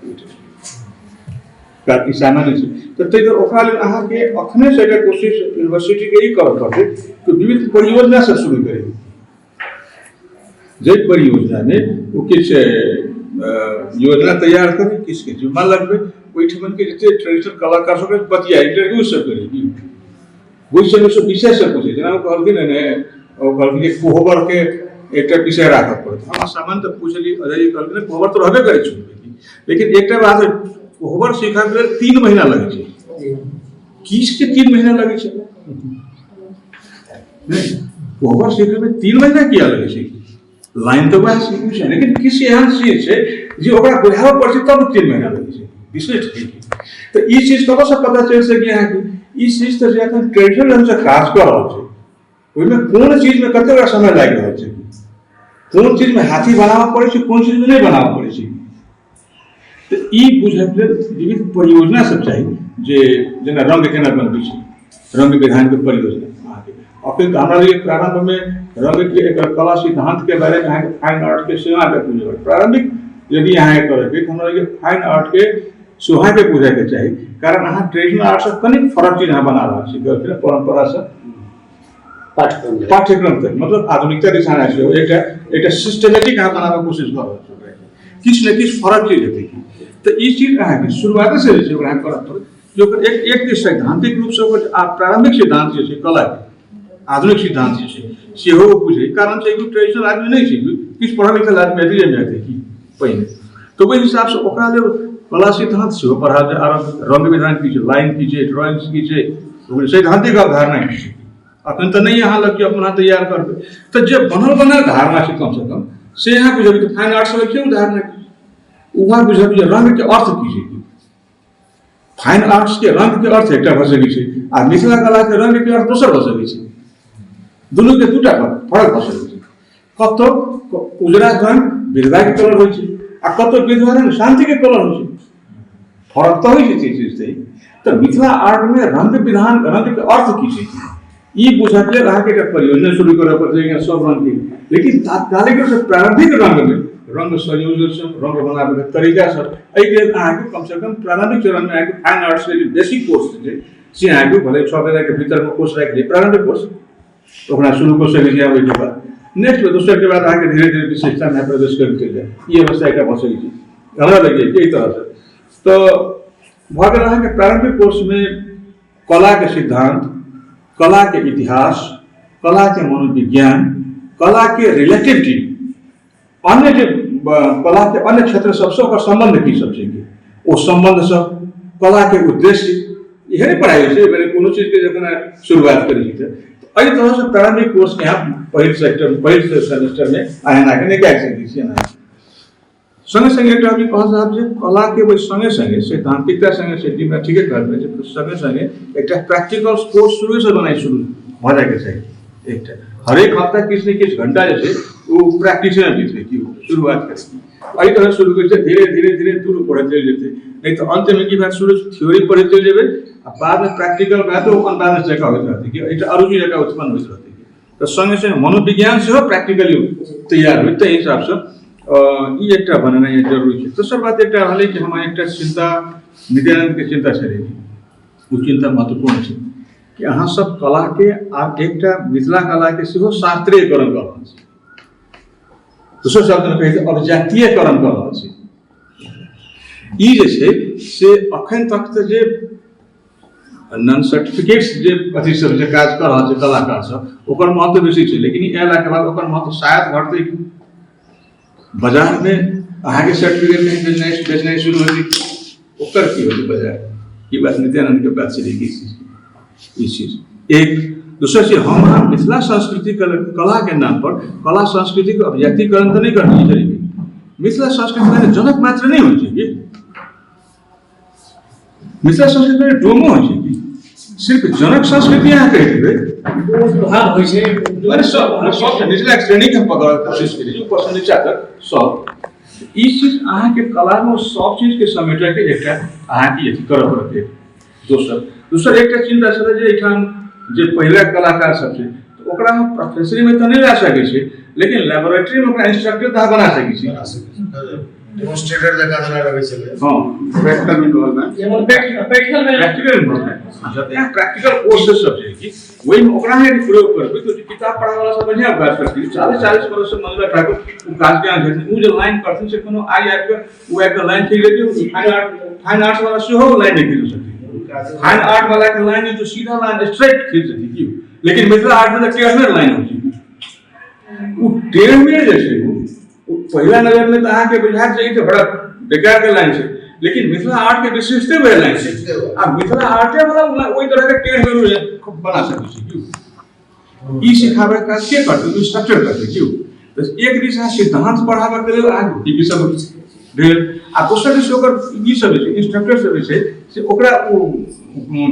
ई सामान्य छै। तऽ ताहि दुआरे ओकरा लेल अहाँके अखनेसँ एकटा कोशिश यूनिवर्सिटीके ई करऽ पड़तै कि विविध परियोजना सब शुरू करै, जाहि परियोजनामे ओ किछु योजना तैयार करै, किछुके जिम्मा लगबै, ओहिठमनके जते ट्रेडिशनल कलाकार सबके बतिया इंटरव्यू सब करै, ओहि सबमे सब विषय सब पूछै। जेना ओ कहलखिन ने, ओ कहलखिन जे कोहबरके एकटा विषय राखऽ पड़त। हम सामान्य तऽ पुछलियै, अजय जी कहलखिन कोहबर तऽ रहबे करै छै, लेकिन एकटा बात, कोहबर सीखऽके लेल 3 महीना लगै छै। किसके 3 महीना लगै छै? नहि, कोहबर सीखैमे 3 महीना किया लगै छै? लाइन तऽ वएह छै, लेकिन किछु एहन चीज छै जे ओकरा बुझाबऽ पड़ै छै तब 3 महीना लगै छै विशेष। तऽ ई चीज कतऽसँ पता चलि सकै अहाँके? ई चीज तऽ जे एखन ट्रेडिशनल ढङ्गसँ काज कऽ रहल छै, ओहिमे कोन चीजमे कते ओकरा समय लागि रहल छै, कोन चीजमे हाथी बनाबऽ पड़ै छै, कोन चीजमे नहि बनाबऽ पड़ै छै, तऽ ई बुझयके लेल विविध परियोजना सब चाही। जे जेना रङ्ग केना बनबै छै, रङ्ग विधानके परियोजना अहाँके अखन तऽ हमरा लिए प्रारम्भमे रङ्गके एकर कला सिद्धान्तके बारेमे अहाँके फाइन आर्टके सेहो अहाँके बुझय पड़त। प्रारम्भिक यदि अहाँके करयके, तऽ हमरा लगैए फाइन आर्टके सेहो अहाँके बुझयके चाही, कारण अहाँ ट्रेडिशनल आर्टसँ कनिक फरक चीज अहाँ बना रहल छी। परम्परासँ पाठ्यक्रम तक मतलब आधुनिकता दिशा छै, एकटा एकटा सिस्टमेटिक अहाँ बनाबऽ कोशिश कऽ रहल छी, किछु ने किछु फरक चीज हेतै। तऽ ई चीज अहाँके शुरुआतेसँ जे छै ओकरा करऽ पड़त जे ओकर एक एक जे सैद्धांतिक रूपसँ ओकर प्रारम्भिक सिद्धांत जे छै, कलाके आधुनिक सिद्धांत जे छै सेहो ओ बुझै। कारण छै कि ट्रेडिशनल आदमी नहि छै, किछु पढ़ल लिखल आदमी हेतै जे नहि हेतै कि पहिने, तऽ ओहि हिसाबसँ ओकरा लेल कला सिद्धांत सेहो पढ़ा जाय। आरम्भ रङ्ग विधान की छै, लाइन की छै, ड्रॉइंग्स की छै, ओकर सैद्धांतिक अवधारणा की छै, अखन तऽ नहि अहाँ लग अपना तैयार करबै, तऽ जे बनल बनल धारणा छै कमसँ कम से अहाँ बुझबै। तऽ फाइन आर्ट्स छै ओ धारणा, वहाँ बुझबै जे रङ्गके अर्थ की छै। फाइन आर्ट्सके रङ्गके अर्थ एकटा भऽ सकै छै आ मिथिला कलाके रङ्गके अर्थ दोसर भऽ सकै छै, दुनूके दूटा फरक भऽ सकै छै। कतौ उजरा रङ्ग विधवाके कलर होइ छै आ कतौ विधवा रङ्ग शान्तिके कलर होइ छै, फरक तऽ होइ छै चीज। तऽ मिथिला आर्टमे रङ्ग विधान, रङ्गके अर्थ की छै, ई बुझऽके लेल अहाँके एकटा परियोजना शुरू करऽ पड़तै सब रङ्गके, लेकिन तात्कालिक रूपसँ प्रारम्भिक रङ्गमे रङ्ग संयोजन सब, रङ्ग बनाबैके तरीका सब, एहिके लेल अहाँके कमसँ कम प्रारम्भिक चरणमे अहाँके फाइन आर्ट्सके जे बेसिक कोर्स छै से अहाँके भले 6 महीनाके भीतरमे कोर्स राखि लिअ, प्रारम्भिक कोर्स ओकरा शुरू कऽ सकै छी। ओहिके बाद नेक्स्ट दोसरके बाद अहाँके धीरे धीरे विशेषतामे प्रवेश करैत चलि जाय, ई अवस्था एकटा भऽ सकै छै। हमरा लगैए कि एहि तरहसँ तऽ भऽ गेल अहाँके प्रारम्भिक कोर्समे कलाके सिद्धान्त, कलाके इतिहास, कलाके मनोविज्ञान, कलाके रिलेटिविटी, अन्य जे कलाके अन्य क्षेत्र सबसँ ओकर सम्बन्ध की सब छै, ओ सम्बन्ध सब, कलाके उद्देश्य, इहे ने पढ़ाइ होइ छै। मने कोनो चीजके जखन शुरुआत करै छी तऽ एहि तरहसँ प्रारम्भिक कोर्सके अहाँ पहिल सेक्टर पहिल सेमेस्टरमे अहाँ एनाके निकालि सकै छी। एना सङ्गे सङ्गे एकटा आदमी कहल साहब जे कलाके ओहि सङ्गे सङ्गे सैद्धान्तिकता सङ्गे सैद्धान्तिकता ठीके कहलियै जे सङ्गे सङ्गे एकटा प्रैक्टिकल कोर्स शुरूसँ बनाइ शुरू भऽ जाइके चाही। एकटा हरेक हफ्ता किछु ने किछु घंटा जे छै ओ प्रैक्टिसमे बितबै कि शुरुआत करै एहि तरह शुरू करै छै, धीरे धीरे धीरे दूर बढ़ैत चलि जेतै। नहि तऽ अन्तमे की भए शुरू थ्योरी पढ़ैत चलि जेबै आ बादमे प्रैक्टिकल भए तऽ ओ अनबैलेंस जकाँ होइत रहतै कि एकटा अरुचि जकाँ उत्पन्न होइत रहतै। तऽ सङ्गे सङ्गे मनोविज्ञान सेहो प्रैक्टिकली तैयार होय ताहि हिसाबसँ ई एकटा बनेनाइ जरूरी छै। दोसर बात एकटा रहलै कि हमर एकटा चिन्ता नित्यानन्दके चिन्ता छलै, ओ चिन्ता महत्वपूर्ण छै कि अहाँ सब कलाके आब एकटा मिथिला कलाके सेहो शास्त्रीयकरण कऽ रहल छी, दोसर शब्दमे कहै छै अभिजातीयकरण कऽ रहल छी। ई जे छै से अखन तक तऽ जे नॉन सर्टिफिकेट्स जे अथी सब जे काज कऽ रहल छै कलाकार सब ओकर महत्व बेसी छै, लेकिन ई अयलाके बाद ओकर महत्व शायद घटतै। बाजारमे अहाँके सर्टिफिकेट नहि बेचनाइ बेचनाइ शुरू हेतै, ओकर की होतै बाजार? ई बात नित्यानन्दके बात छलै कि ई चीज एक। दोसर चीज हम अहाँ मिथिला संस्कृति कलाके नाम पर कला संस्कृतिके अभिव्यक्तिकरण तऽ नहि करलियै छलै। मिथिला संस्कृति जनक मात्र नहि होइ छै कि मिथिला संस्कृति में डोमो होइ छै कि सिर्फ जनक संस्कृति अहाँ कहि देबै भाव होइ छै। अरे सब सबसँ निचला श्रेणीके हम पकड़ऽ कोशिश करै छी, ऊपरसँ नीचा तक सब ई चीज अहाँके कलामे सब चीजके समेटऽके एकटा अहाँके अथी करऽ पड़तै। दोसर दोसर एकटा चिन्ता छलै जे एहिठाम जे पहिला कलाकार सब छै तऽ ओकरा हम प्रोफेसरीमे तऽ नहि लए सकै छी, लेकिन लेबोरेटरीमे ओकरा इंस्ट्रक्टर तऽ अहाँ बना सकै छी। डेमोन्स्ट्रेटर जकाँ जेना रहै छलै। हँ, practical involvement, practical practical involvement जते अहाँ प्रैक्टिकल कोर्सेज सब छै कि ओहिमे ओकरा अहाँ यदि प्रयोग करबै तऽ किताब पढ़ै वाला सब बढ़िआँ काज करथिन। 40-40 बरस से मंगला ठाकुर ओ काज के छथिन, ओ जे लाइन करथिन से कोनो आइ आबि कऽ ओ आबि कऽ लाइन खींच लेथिन। फाइन आर्ट फाइन आर्ट्स वाला सेहो लाइन नहि खींच सकथिन, फाइन आर्ट वाला के लाइन जो सीधा लाइन स्ट्रेट खींच सकथिन की, लेकिन मिथिला आर्ट में तऽ टेढ़ लाइन होइ छै। ओ टेढ़ जे छै ओ पहिला नजरमे तऽ अहाँके बुझायत जे ई तऽ बड़ा बेकारके लाइन छै, लेकिन मिथिला आर्टके विशेषते वएह लाइन छै आ मिथिला आर्टे वाला ओहि तरहके टेढ़ मेढ़ बना सकै छै। की ई सिखाबैके काज के करतै? इंस्ट्रक्टर करतै। क्यों तऽ एक दिस अहाँ सिद्धांत पढ़ाबैके लेल अहाँके ई सब भेल आ दोसर दिस ओकर ई सब जे छै इंस्ट्रक्टर सब जे छै से ओकरा ओ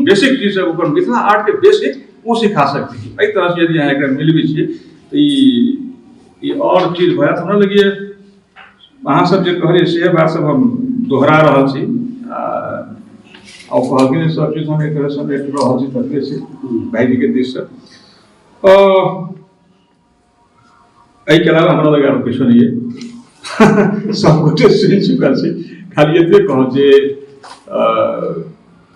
बेसिक चीज सब ओकर मिथिला आर्टके बेसिक ओ सिखा सकतै। एहि तरहसँ यदि अहाँ एकरा मिलबै छियै तऽ ई आओर चीज भऽ जायत। हमरा लगैए अहाँ सब जे कहलियै से बात सब हम दोहरा रहल छी आ ओ कहलखिन जे सब चीज हम एक तरहसँ समेट रहल छी ततबे छै भाइजीके दिससँ। एहिके अलावा हमरा लग आरो किछो नहि अइ, सब गोटे सुनि चुकल छी। खाली एतबे कहब जे